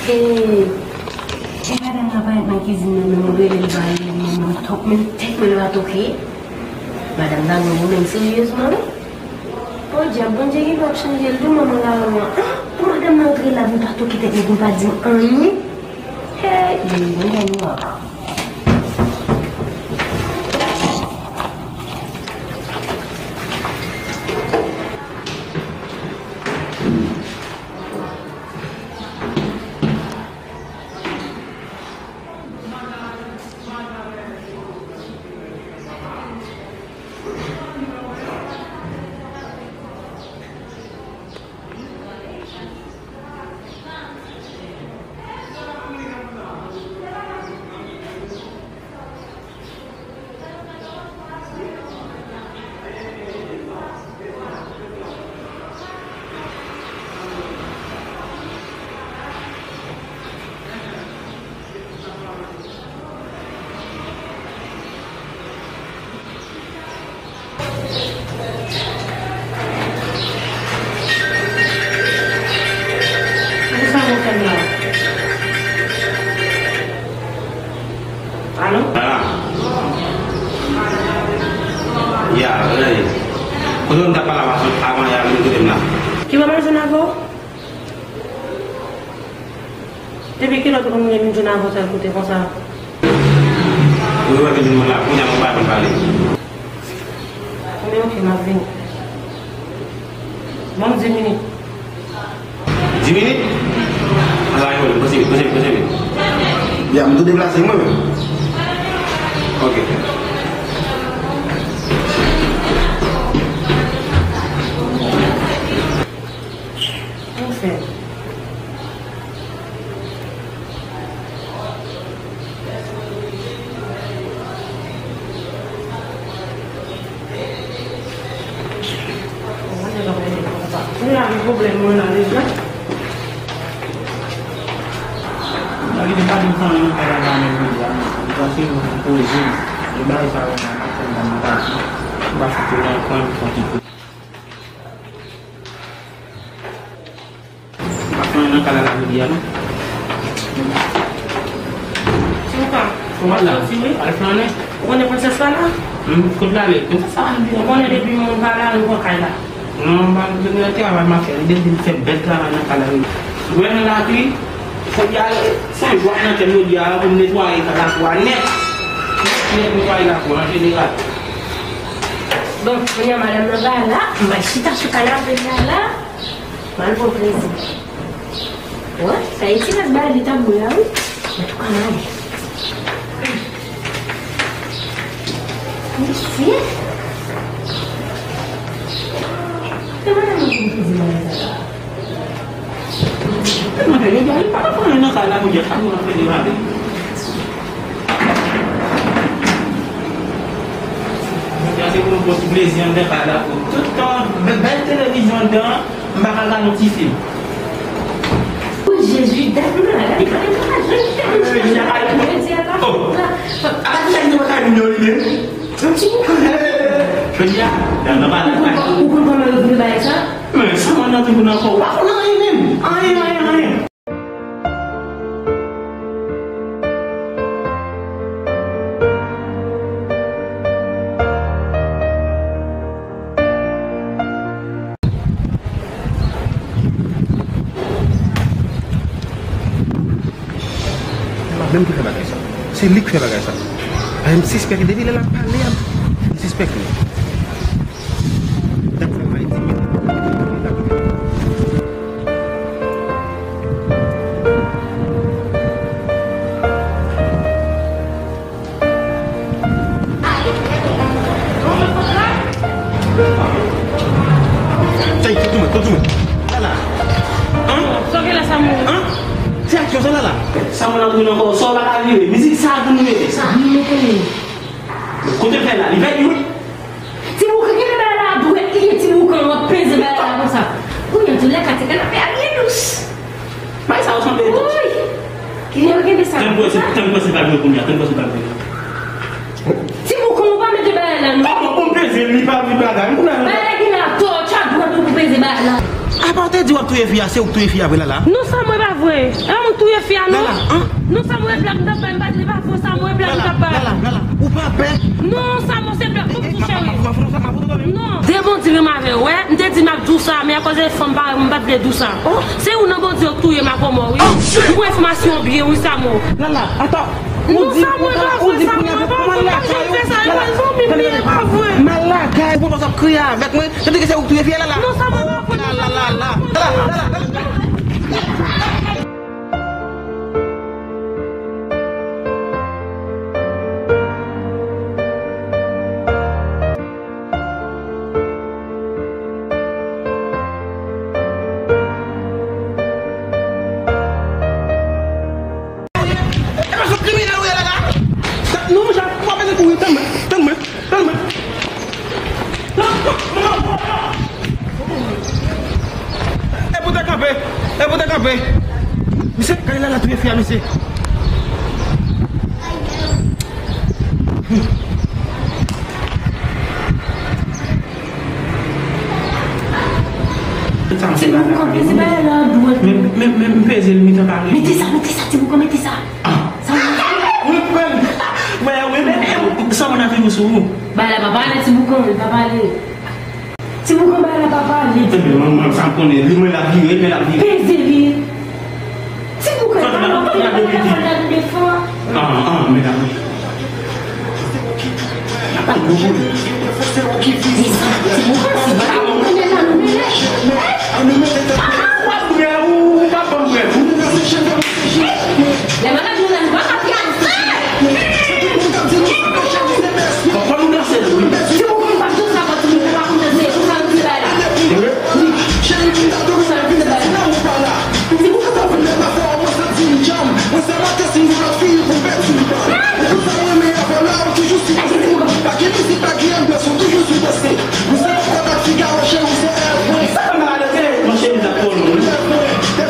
E, e madanm nan parèt nan kizin nan, men mwen rele l pa rele, men mwen tok, men tèt mwen l pa toke. Madanm nan, mwen menm seryezman, wi. Podyab, Bondye gen dwa ap chanje l tou, manman la, manman. Ah, pou madanm nan antre la, pou l pa toke tèt li, pou l pa di m anyen. Hey, li, li gen nou ankò. Pou sa nou fè m la? Alo? Ah. Ya, hey. Kote nou t ap pale avan, avan ya vin kote m la? Ki mwen pa jwenn avè w? Depi kilè w te konn vin jwenn avè w sèl kote konsa? Ou wè ke nou la, kounye a nou pa konn pale. Ebyen, oke, m ap vini. Ban m dis minit. Dis minit? Ala, yo, posib, posib, posib. Ya, m tou deplase mwen menm. Oke. Pou fè. Ou la gen pwoblèm mwen la deja. Mwen li pa di m sa nan kay la menm jodi a. Li panse m poze. Li bay sa yo nan kay la. Li pa fout yo nan kwen pou kontinye. Pa fè anyen nan kay la jodi a non. Ti Louka, kòman w ap soti wi? Al fè anyen. Ou konnen prensès la la? Hmm, kot l ale? Prensès la ann di. Ou konnen depi moun pa la, nou pran kay la. Non, m ap gen travay m ap fè. Li depi m fè bèl travay nan kay la wi. Ou wè nan lakri, fò y al, se yon jwa nan kè m jodi a pou m netwaye kay la pou a nèt. Nèt, nèt, netwaye lakou an jeneral. Bon, kounye a madanm nan pa la, m pral chita sou kanapè la la. M al pran plezi. Wè, sa e ti rès bagay li t ap bwè a wi. Antouka, m ale. Mesye! Kòman nan mwen pou m plezi bagay sa la? Mwen te regle, li pa nan pran nan kay la, mwen gen kay mwen nan plezi bagay. Mwen se pou nou pran ti plezi anndan kay la pou tout tan, bèl, bèl televizyon anndan. M pa ka gade yon ti fim. O Jezi, dat m la, dat m la, dat m la, jodi a pa fèt la. Apa ti sa ki te pa ka vin yo li menm? Yon ti boukan. Jodi a, dat m la pa la. Ou konn kòman yo vle bay sa? Men, sa mwen nan tou nan kò. Ou pa konn anyen menm. Anyen, anyen, anyen. Menm ki fè bagay sa. Se li k fè bagay sa. Ay, m sispèk depi lè l ap pale a, m sispèk li. Dam sa bay di mil. Tay, tonton mwen, tonton mwen. Lala. An? Sa w gen la, Samuel? An? Se aksyon sa, Lala. Samuel antre nan kò w, sa w pa ka vire. Mizik sa pou nou mete. Sa. Nou mete li. Kote l fè la? Li fè li, wi. Ti boukan, kenbe bagay la dwèt li ye, ti boukan, w ap peze bagay la konsa. Kounye a tou lè kate kanapè a byen dous. Bay sa yo sanble tou. Woy! Kenbe, kenbe sa. Tann pwese, tann pwese pa vini kounye a, tann pwese pa vini. Ti boukan, ou pa mete bagay la non. Kòman pou m peze li pa vin bagay? M konnen. Bagay la ki la, tò, tchak dwèt ou pou peze bagay la. Apa w te di w ap touye fi a, se ou k touye fi a vre, Lala? Non, Samo, e pa vre. E pa mwen k touye fi a, non. Lala, an? Non, Samo, e blag m t ap bay, m pa t, e pa vre, Samo, e blag m t ap bay. Lala, Lala, ou pa pè? Non, Samo, se blag, fòk ou cheri. Non. De Bondye menm avè w, wè, m te di m ap di w sa, men akoz e fanm parèy mwen, m pa t vle di w sa. Se ou nan Bondye ou k touye Makomò, wi. M pran enfòmasyon byen, wi, Samo. Lala, ata, ou di, ou di kounye a, m al lakay ou. Lala, m al lakay ou, pandan w ap kriye avèk mwen. Tande ke se ou k touye fi a, Lala. Non, Samo, e pa vre. Lala, Lala, Lala. E pa sou kriminèl ou ye la, la? Non, monchè, ou pa bezwen kouri, tann mwen, tann mwen, tann mwen. E pou te kanpe, e pou te kanpe. Misye, gade la, la touye fi a, mesye. Ti Boukan, peze bagay la dwat. Men, men, men, m peze l, mitan pale. Mete sa, mete sa, Ti Boukan, mete sa. Ah. Sa w ap fè? Wi, wi, wi, men, men, sa moun ap vin sou ou. Bagay la pa pale, Ti Boukan, li pa pale. Ti Boukan, bagay la pa pale. Ebyen, manman, sa m konnen, li, men l ap vire, men l ap vire. Peze li. Ti Boukan, pa nan telefòn la, fò l gade de fwa. Ah, ah, men la. Ti Boukan, si pa nan mounen la, nou mele. Ah, w ap prè, ou, ou pa ban m prè. Lè m ap di w la, nou pa ka pye a. Bon, fò nou danse, wi. Ti Boukan, m pa t janm sa, ti Boukan, pa konn danse, pou sa nou se bagay la. Wi. Cheri, vin ta tou sa vin ta ti nan ou pa la. Ti Boukan, sa vin pa fè mwen santi m djanm. Mwen se maten si yon lòt fi pou bèt si m pa. Ou konn sa mwen renmen avè la, ou toujou sou. Pa gen mizik, pa gen anbyans, ou toujou sou danse. Ou se kòkòt ak figaro, cheri, ou se èv mwen. Sa fè m pa ka danse, mon chemiz la twò long, wi.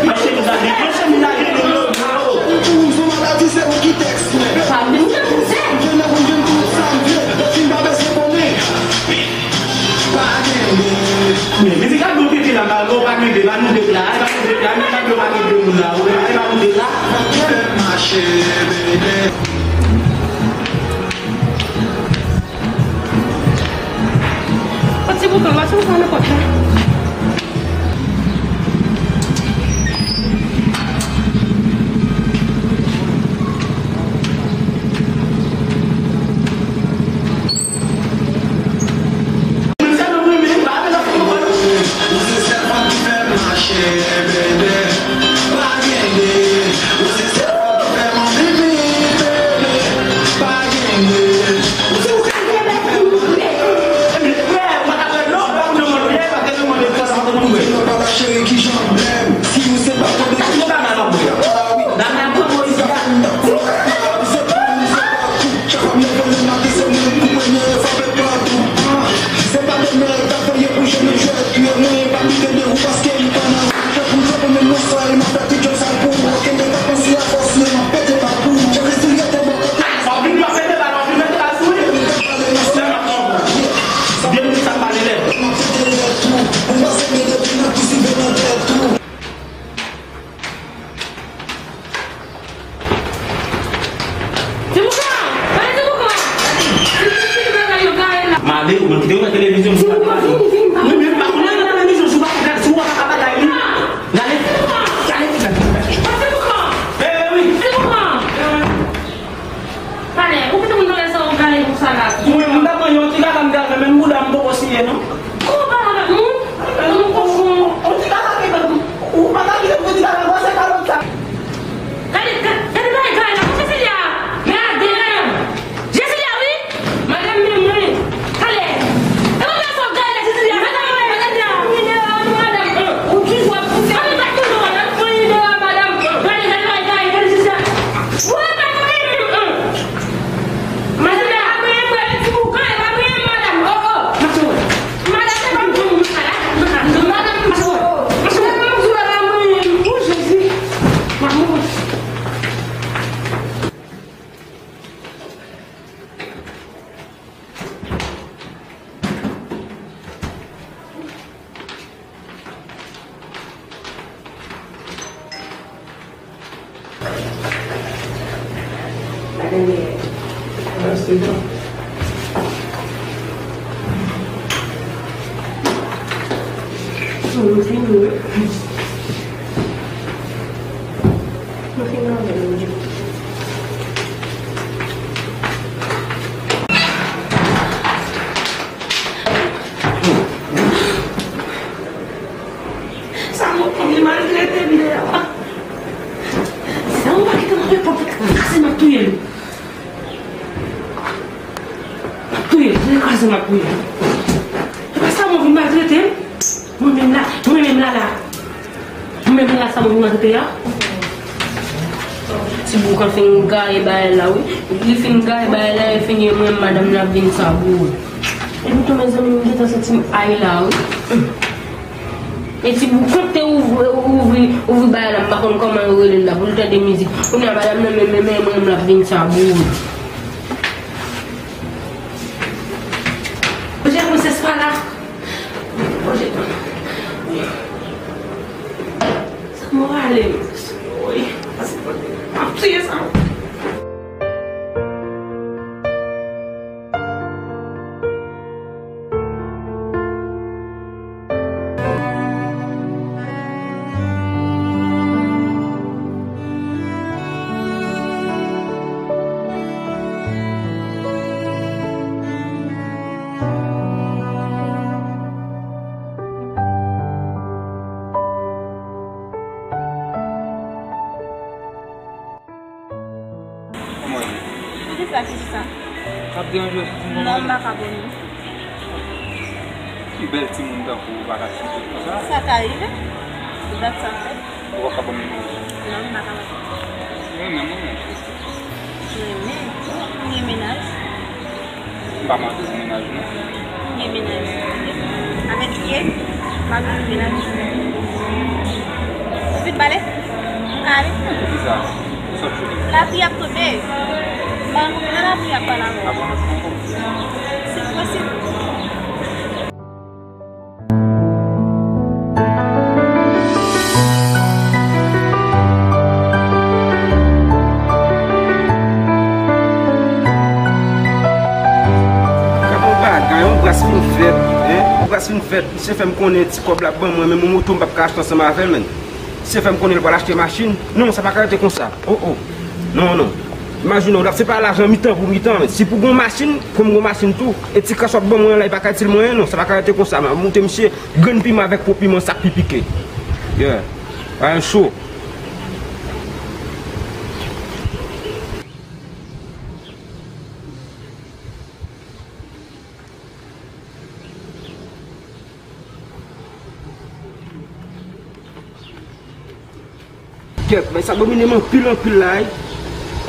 Mon chemiz la, mon chemiz la gen de lo, de lo. Pou m sou maladi, se ou ki tèks mwen. Pa vin m te pouse. M vin nan pou m vin tout sa m vle. Lè fin pa bezwen konnen. Pa gen de. Men mizik la bon tete la, malgre w pa gen de la, nou de la, e pa nou de la, men pa gen de moun la, wi, e pa nou de la. Fè m mache, bebe. Ti Boukan, mache ou pa nan pòt la. Mwen se sèl fanm ki fè m mache, bebe. Pa gen de. Ou se sèl fanm ki fè m anvi viv, bebe. Pa gen de. Ou se sèl fanm ki fè m anvi viv. Sa mwen konn li maltrete m deyò a. Sa mwen pa kite mwen pòt kraze m ap touye l. M ap touye l, kraze m ap touye l. E pa sa mwen vin maltrete m. Mwen menm la, mwen menm la la. Mwen menm la sa mwen vin maltrete a. Ti bouk an fin gaye bagay la wi. Li fin gaye bagay la, e fini mwen madanm nan ap vin sa boure. E poutan mezanmi m gentan santi m ay la wi. E ti bouk an te ouvri, ouvri, ouvri bagay la, m pa konn kòman yo rele l la, pou l tande mizik. Kounye a madanm nan menm, menm, menm, menm l ap vin sa boure. Bonjè, prensès pa la. Bonjè. Sa mwen ale, woy. Ap tiye sa. Mwen. Poukisa, kisa? Ap deranje w? Non, m pa ka ban w. Yon bèl timoun tankou w pa ka chante konsa. Sa ka rive. Se dat sa fè. Ou pa ka ban m yon? Non, m pa ka ban. Mwen menm, mwen menm. Mwen menm. Mwen menm. M pa mande pou mennaj non. M gen mennaj. Avèk kiyès? M pa gen mennaj. Ou fin pale? M ka ale? Poukisa? Ou sot chou. Lapli ap tonbe. Ban, nan lapli ap pale avè w. A bon, nou pran kòb. Se prensip. Gad yon bagay, yon bras fin fèt, en? Yon bras fin fèt, misye fè m konnen ti kòb l ap ban mwen, men yon moto m p ap ka achte ansanm avè l, menn. Misye fè m konnen l pral achte machin. Non, sa pa ka rete konsa. Oh, oh. Non, non. Imajine w, se pa lajan mitan pou mitan, men si pou gon machin, pou m gon machin tou, e ti kras w ap ban mwen an la, li pa ka itil mwen, non, sa pa ka rete konsa. M ap moute misye grenn piman avèk po piman sa k pi pike. Yeah. Bagay cho. Kèt, bay sa domine m anpil, anpil la, wi.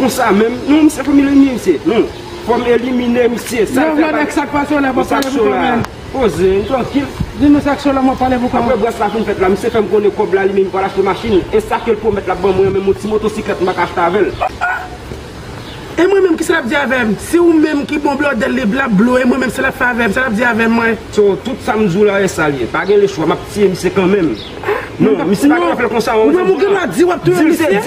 Konsa menm, non, misye fò m elimine misye, non. Fò m elimine misye, sa l fè pa. Sa k pase w la, w ap pale pou kòman? Poze, m trankil. Di nou sa k cho la, m ap pale pou kòman? Apre bras la fin fèt la, misye fè m konnen kòb la, li menm, li pral achte machin. E sa ke l pwomèt l ap ban mwen, menm yon ti motosiklèt, m pa ka achte avè l. E mwen menm, kisa l ap di avè m? Si ou menm ki bon blòdè l, li l ap blo, e mwen menm, sa l ap fè avè m, sa l ap di avè m, mwen? So, tout sa m di w la, e sa l ye. Pa gen lechwa, m ap tiye misye kanmenm. Non, misye pa ka fè l konsa, ou menm ou gen dwa di w ap touye misye? Ou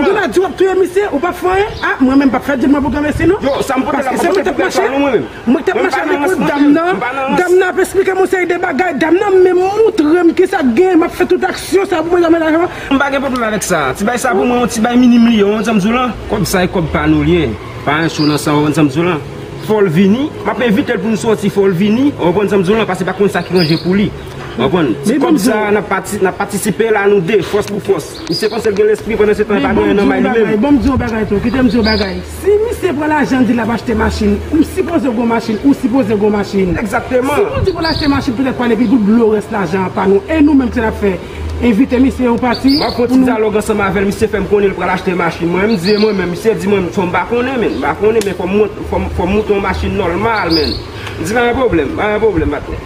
gen dwa di w ap touye misye, ou p ap fè anyen? A, mwen menm, m p ap fè dil mwen pou granmesi, non. Yo, sa m pote la, m pa pote pou pèsòn, non, mwen menm. Mwen t ap mache avèk yon dam nan. Dam nan ap esplike m yon seri de bagay. Dam nan menm moutre m kisa k genyen. M ap fè tout aksyon sa pou mwen, mwen lajan. M pa gen pwoblèm avèk sa. Ti bay sa pou mwen, yon ti bay minim li ye, w konn sa m di w lan? Kòb sa e kòb pa nou l ye. Pa gen cho nan sa, w konn sa m di w lan? Fò l vini. M ap envite l pou n sòti, fò l vini. W konprann sa m di w lan? Paske pa konn sa ki ranje pou li. W konprann? Ti kòb sa, n ap pati-, n ap patisipe la, nou de, fòs pou fòs. Misye panse l gen lespri, pandan se tan, li pa gen anyen nan may li menm. Bon, m di w yon bagay tou, kite m di w yon bagay. Si misye pran lajan l di l ap achte machin, m sipoze gon machin, ou sipoze gon machin. Egzakteman. Si nou di pou l achte machin, petèt pral epi pou l blo rès lajan an pa nou. E nou menm, kisa n ap fè? Envite misye, ou pati? M ap fè yon ti dyalòg ansanm avè l, misye fè m konnen l pral achte machin. Mwen, m di e mwen menm, misye di mwen, m pa konnen, men, m pa konnen, men fò m mont-, fò m, fò m moute yon machin nòmal, men. M di pa gen pwoblèm, pa gen pwoblèm, patnè.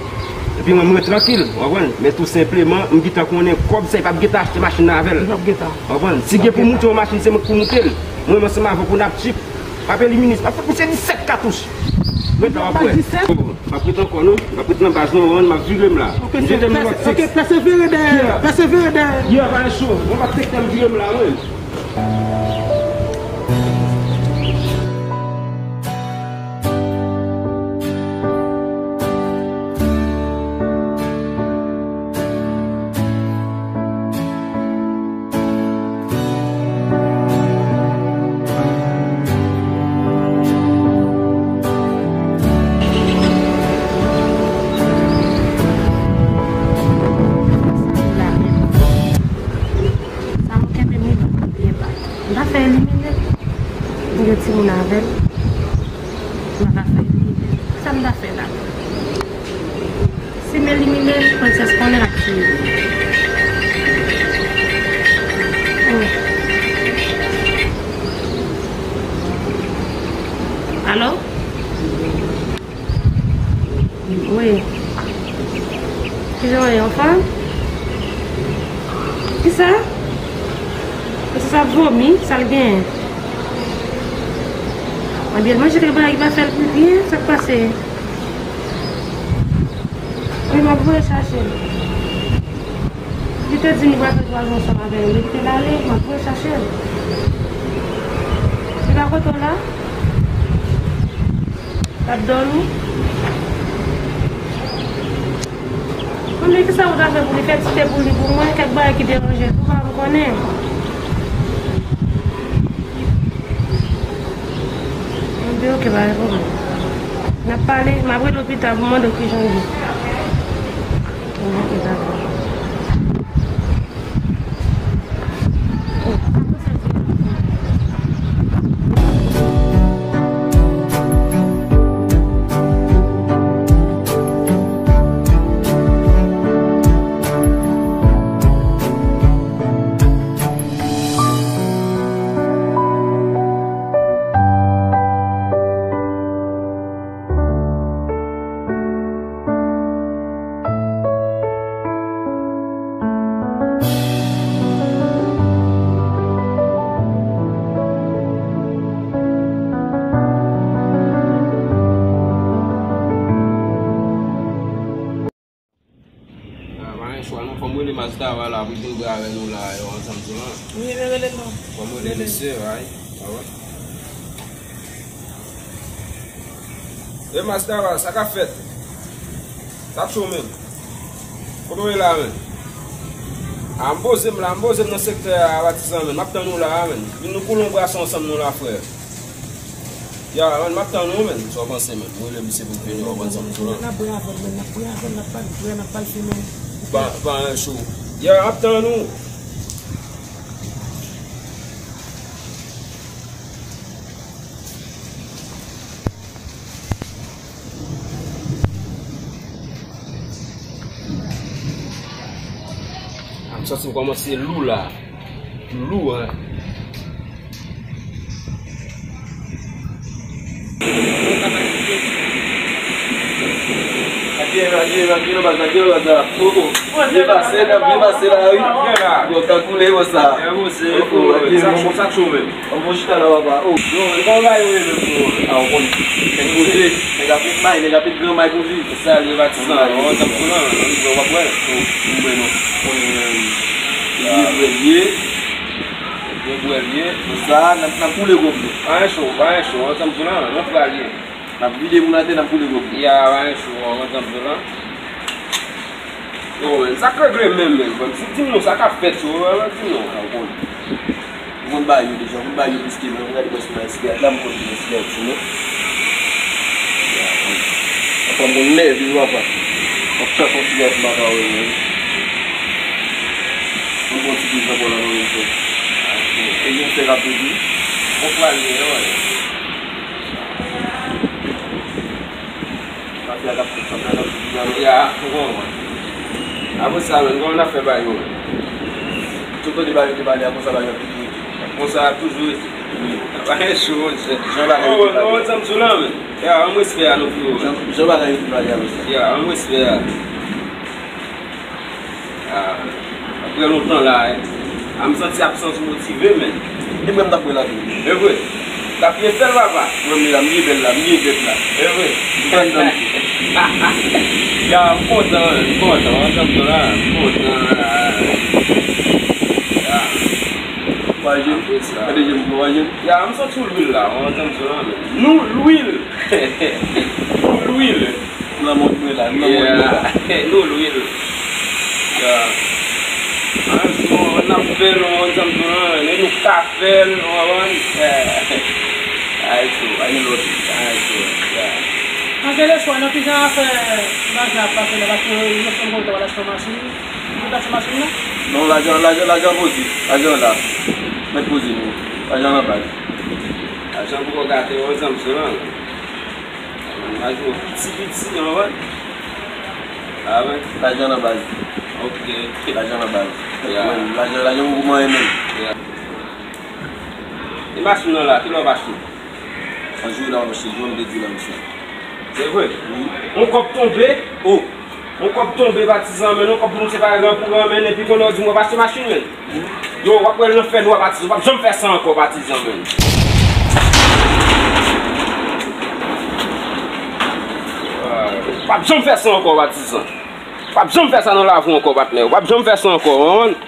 Epi mwen, mwen trankil, w konprann? Men tou senpleman, m gentan konnen kòb sa, li p ap gentan achte machin nan avè l. Li p ap gentan. W konprann? Si gen pou moute yon machin, se mwen k pou moute l. Mwen menm ansanm avè w pou n ap chip. M ap elimine, m ap fout misye disèt katouch. Ret la, w ap wè. M ap ret ankò, non. M ap ret nan baz, non, w konprann? M ap vire m la. M jete m nan lòt sèks. Ok, pèsevere dèyè, pèsevere dèyè. Yeah, pa gen cho. Mwen p ap tèk tèm vire m la, mwen. Sa m kenbe m li byen ba. M ta fè elimine l. M gen timoun avè l. M pa ka fè elimine l. Sa m ta fè la? Si m elimine l, Princess konnen l ap tiye m. Oh. Alo? Wi. Kijan w ye, anfòm? Kisa? Kisa sa ap vomi? Sa l genyen? Ebyen, l manje kèk bagay ki pa fè l pi byen. Sa k pase? Wi, m ap voye chache l. Li te di nou pral fè twa jou ansanm avè l. Li te l ale, m ap voye chache l. Li pa kote w la? L ap dòmi? Konnen kisa ou ta fè pou li, fè ti te pou li pou mwen, kèk bagay ki deranje l, ou pa m konnen. Mwen di, ok, pa gen pwoblèm. N ap pale, m ap rele w pita pou mande w kijan l ye. Ok, dakò. Ah, pa gen chwa non, fò m rele Mastava la pou l vin bwè avè nou la, yo, ansanm tou la. Wi, men rele l non. Fò m rele misye, wi. Ah, wi. E Mastava, sa k ap fèt? Sa cho menm. Kote w ye la menm? A, m poze m la, m poze m nan sektè a, patizan menm. M ap tann ou la a menm. Vin nou koule yon bwason ansanm nou la, frè. Ya, man, m ap tann ou menm. Sa w panse menm? M rele misye pou l vini, w ap ansanm tou la. N ap bwè avè l menm, n ap bwè avè l, n ap pale bwè, n ap pale fimen. Pa, pa gen cho. Ya, m ap tann ou. A, m santi m kòmanse lou la. Lou, en. Adye, adye, adye, nan baz, adye, nan baz la. Oh, oh. Byen pase, byen pase la, wi. Bon, ka koule konsa. Oh, oh, adye, sa, sa cho menm. An bon chita la, papa. Oh. Yo, li pa yon bagay yo ye menm, bro. A, w konnen. Nèg poze, nèg ap met may, nèg ap met gran may pou viv. Se sa, li patizan, yo, w ap pran, w ap wè. Oh, m wè non. Konnen, li vre, li ye. Li vre, li ye. Se sa, n ap, n ap koule gòm nou. Pa gen cho, pa gen cho, ansanm tou la, yon frè li ye. N ap vide moun atè, n ap koule gòm nou. Ya, pa gen cho, ansanm tou la. Yo, men, sa k regle menm, men, ban m di m non sa k ap fèt, yo, ban m di m non, sa w konn. Ou konn bay yo deja, ou konn bay yo plis ke mwen, ou gade mwen sou nan sigarèt la, m konn ki nan sigarèt sou mwen. Anfòm, mwen nève, yo, papa. M ap chache yon sigarèt m pa ka wè, men. Mwen pran ti pil ankò la, mwen menm, frè. E gen fè k ap pedi. Bon, pral gen, wè. Mafya k ap fèt, mafya k ap fèt, mafya. Ya, ou konprann. Apre sa, menm, kòman n ap fè ba yo? Tout kote ba yo te pale a, konsa ba yo ap vin tou. Konsa ap toujou rete. Wi. Pa gen cho, monchè. Jan bagay yo te pale. Oh, ansanm sou la, men. Ya, ann respè a nou, frè. Jan, jan bagay yo te pale a, konsa. Ya, ann respè a. Ah, apre lontan la, eh. Ah, m santi absans motive, men. E mwen, m t ap wè la tou. E vre. T ap byen fè l, papa. Mwen, m la, m byen bèl la, m byen bèl la. E vre. M kontan. Ya, m kontan, m kontan. Ansanm tou la, m kontan la. Ya. Pa jwenn. Gade jem pou manje. Ya, m santi w lwil la, w antann sa la, men. Nou lwil. Nou lwil. Nan mond mwen la, nan mond mwen la. Yeah. Nou lwil. Ya. An, nou, n ap fè l, w antann sa la, men nou ka fè l, w konprann? Ay, so, ay, lòt. Ay, so, ya. An, kèleswa, nan kijan afè lajan ap pase la, paske yo fè m konn w al achte yon machin. Ou ta ti machin nan? Non, lajan, lajan, lajan poze. Lajan la. Mèt poze nou. Lajan nan baz. Lajan poko gate, w antann sa la. Lajan piti, piti, w konprann? A wi. Lajan nan baz. Ok. Lajan nan baz. Ya. Wi, lajan, lajan poko manyen menm. Ya. E machin nan la, kilè w ap achte? Yon jou la, yon jou, yon de jou la, misye. Se vre? Wi. Yon kòb tonbe. Oh. Yon kòb tonbe, patizan, men yon kòb pou nou separe nan kouran, men epi kounye a w di m w ap achte machin, men. Yo, w ap wè l nan fènwa, patizan. W p ap janm fè sa ankò, patizan, men. W p ap janm fè sa ankò, patizan. W p ap janm fè sa nan lavi w ankò, patnè. W p ap janm fè sa ankò, w konprann?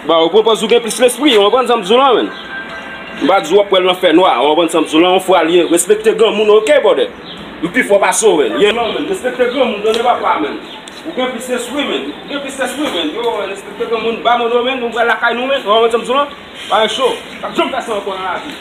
Ba, ou pran pòz ou gen plis lespri, w konprann sa m di w la, menn? M pa di w ap pran l nan fènwa, w konprann sa m di w la, yon fwa l ye, respekte granmoun, oke, brother? M pi fò pase w, menn. Ye non, menn, respekte granmoun, tande papa, menn. Ou gen plis lespri, menn. Ou gen plis lespri, menn. Yo, menn, respekte granmoun, ba moto, menn, nou pral lakay nou, menn, w konprann sa m di w la? Bagay cho, w p ap janm fè sa ankò nan lavi.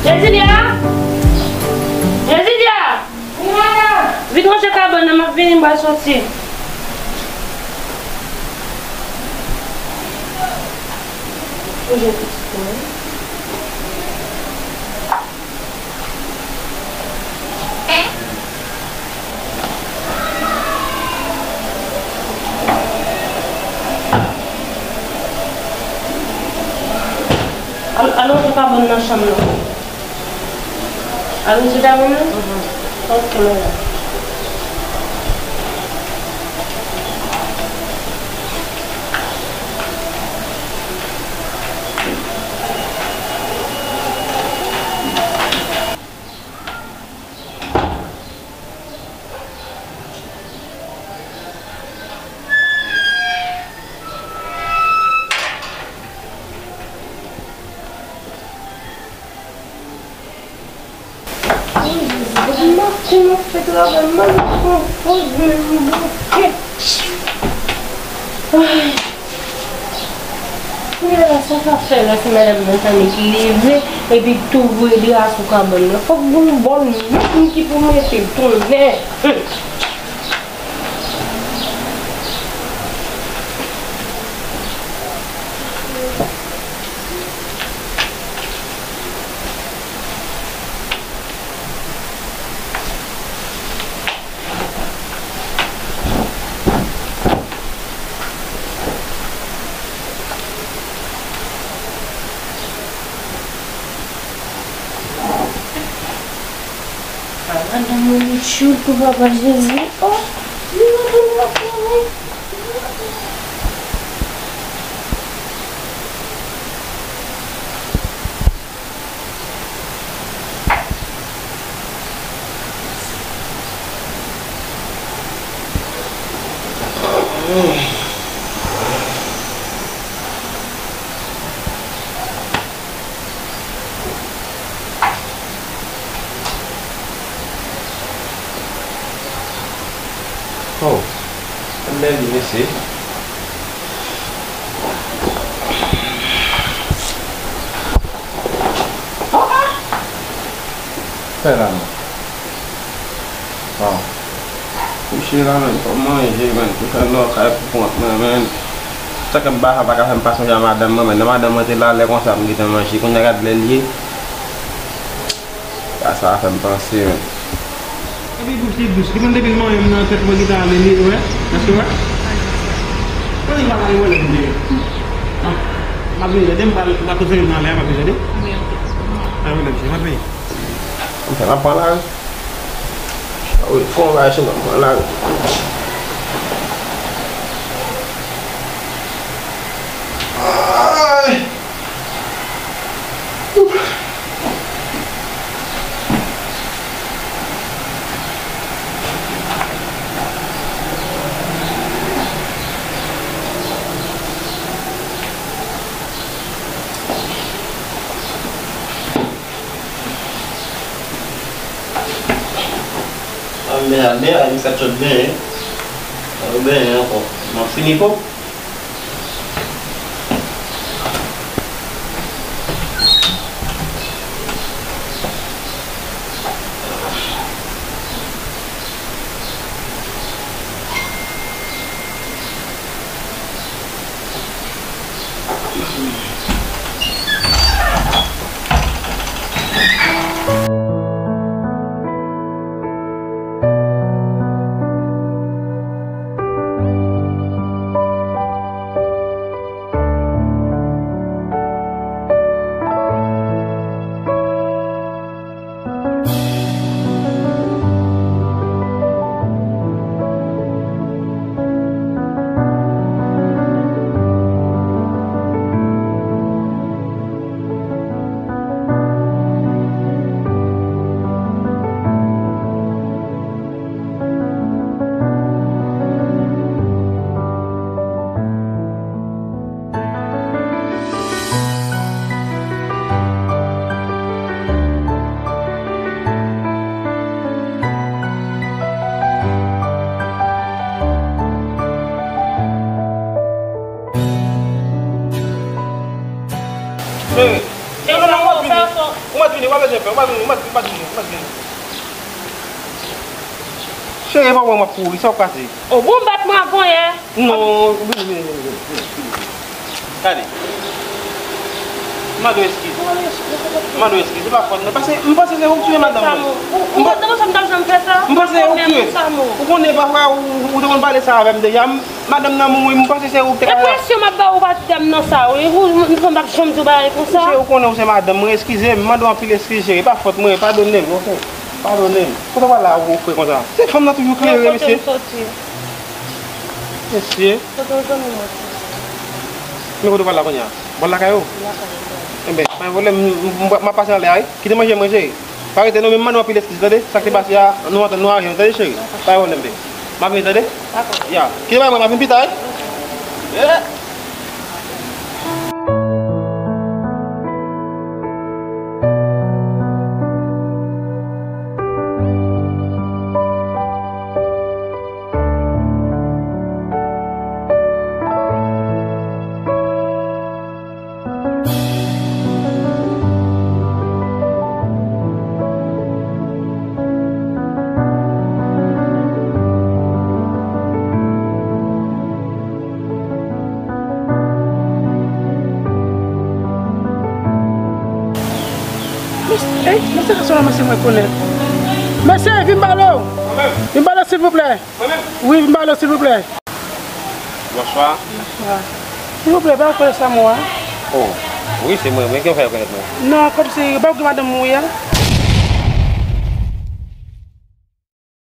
Cecilia! Cecilia! Wi, madanm. Vin ranje kabann nan, m ap vini, m pral soti. Ranje pitit mwen. Al, al ranje kabann nan chanm nan. Al ranje kabann nan? Mhm. Ok, madanm. Maten m ap fè travay, m al pran pòz mwen bouke. Ay. Kounye a la, sa k ap fè lè se madanm nan tann ki leve, epi tou voye dra sou kabann nan. Fòk gon bòn moun ki pou mete l, tonnè. Hum. Ala madanm mwen tchoul pou papa Jezi. Oh, li madanm nan fini. Lè li, mesye. Fè la, non. Bon. Kouche la, menm, fò m manje, menm. Tou fè lòkay pou kont mwen, menm. Sa k ap ba a pa ka fè m pa sonje a madanm mwen, menm. Nan madanm mwen te la lè konsa, m gentan manje. Kounye a gad lè l ye. Sa, sa fè m panse, wi. Epi bouch li dous. Li konn depi l manyen m nan tèt mwen gentan ale li, wè. Èske wè? Mwen li pa gade wè lè m deye. Ah, m ap vini, tande m pral, m pral kontinye nan lè a, m ap vini, tande. Wi, ok. Ah, wè lè m, m ap vini. M fè m ap pran lari. Ah wi, fò m bay sou m ap pran lari. Ay! An, men al, men al, misye ap sot benyen. Al benyen ankò. M ap fini kòb. Cheri, cheri, non, non, ou mèt vini, ou mèt vini, ou pa bezwen pè, ou mèt vini, ou mèt, ou mèt vini, ou mèt vini. Cheri, e pa wè m ap kouri, sa w pase? O, bon, w bat mwen avan yè. Non, vini, vini, vini, vini, vini. Gade. M mande w eskiz. M mande w eskiz, se pa fòt mwen. Paske m panse se ou k tiye madanm mwen. Ou, ou, ou, ou, ou, m panse se ou k tiye. Ou konnen pafwa ou, ou te konn pale sa avè m deja. M, madanm nan mouri, m panse se ou k te ka. Enpresyon m ap ba ou pa ti dam nan sa, wi. Ou, m, m, m p ap janm di w bagay konsa. Cheri, ou konnen ou se madanm mwen, eskize m. M mande w anpil eskiz, cheri. E pa fòt mwen, padone m, oke? Padone m. Kote w pral la, ou fre konsa? Se fanm nan toujou klere, mesye. Kote m soti? Mesye. Kote w jwenn mwen? Men kote w pral la kounye a? Bò lakay ou? Lakay mwen. Enben, pa gen pwoblèm, m, m, m, m ap pase anlè a, wi. Kite manje mwen, cheri. Pa rete non, men m mande w anpil eskiz, tande? Sa k te pase a, nou antann nou aranjel, tande, cheri? Pa gen pwoblèm, baby. M ap vini, tande? Dakò. Ya. Kite bay mwen, m ap vin pita, wi. Yeah. Mesye, ey, mesye, sa se yon mesye mwen konnen. Mesye, vin pale w. Mwen menm? Vin pale w, silvouplè. Mwen menm? Wi, vin pale w, silvouplè. Bonswa. Bonswa. Silvouplè, pa konnen sa mwen a? Oh, wi, se mwen, mwen ki fè rekonèt mwen. Non, kòmsi, pa w gen madanm ou ye a?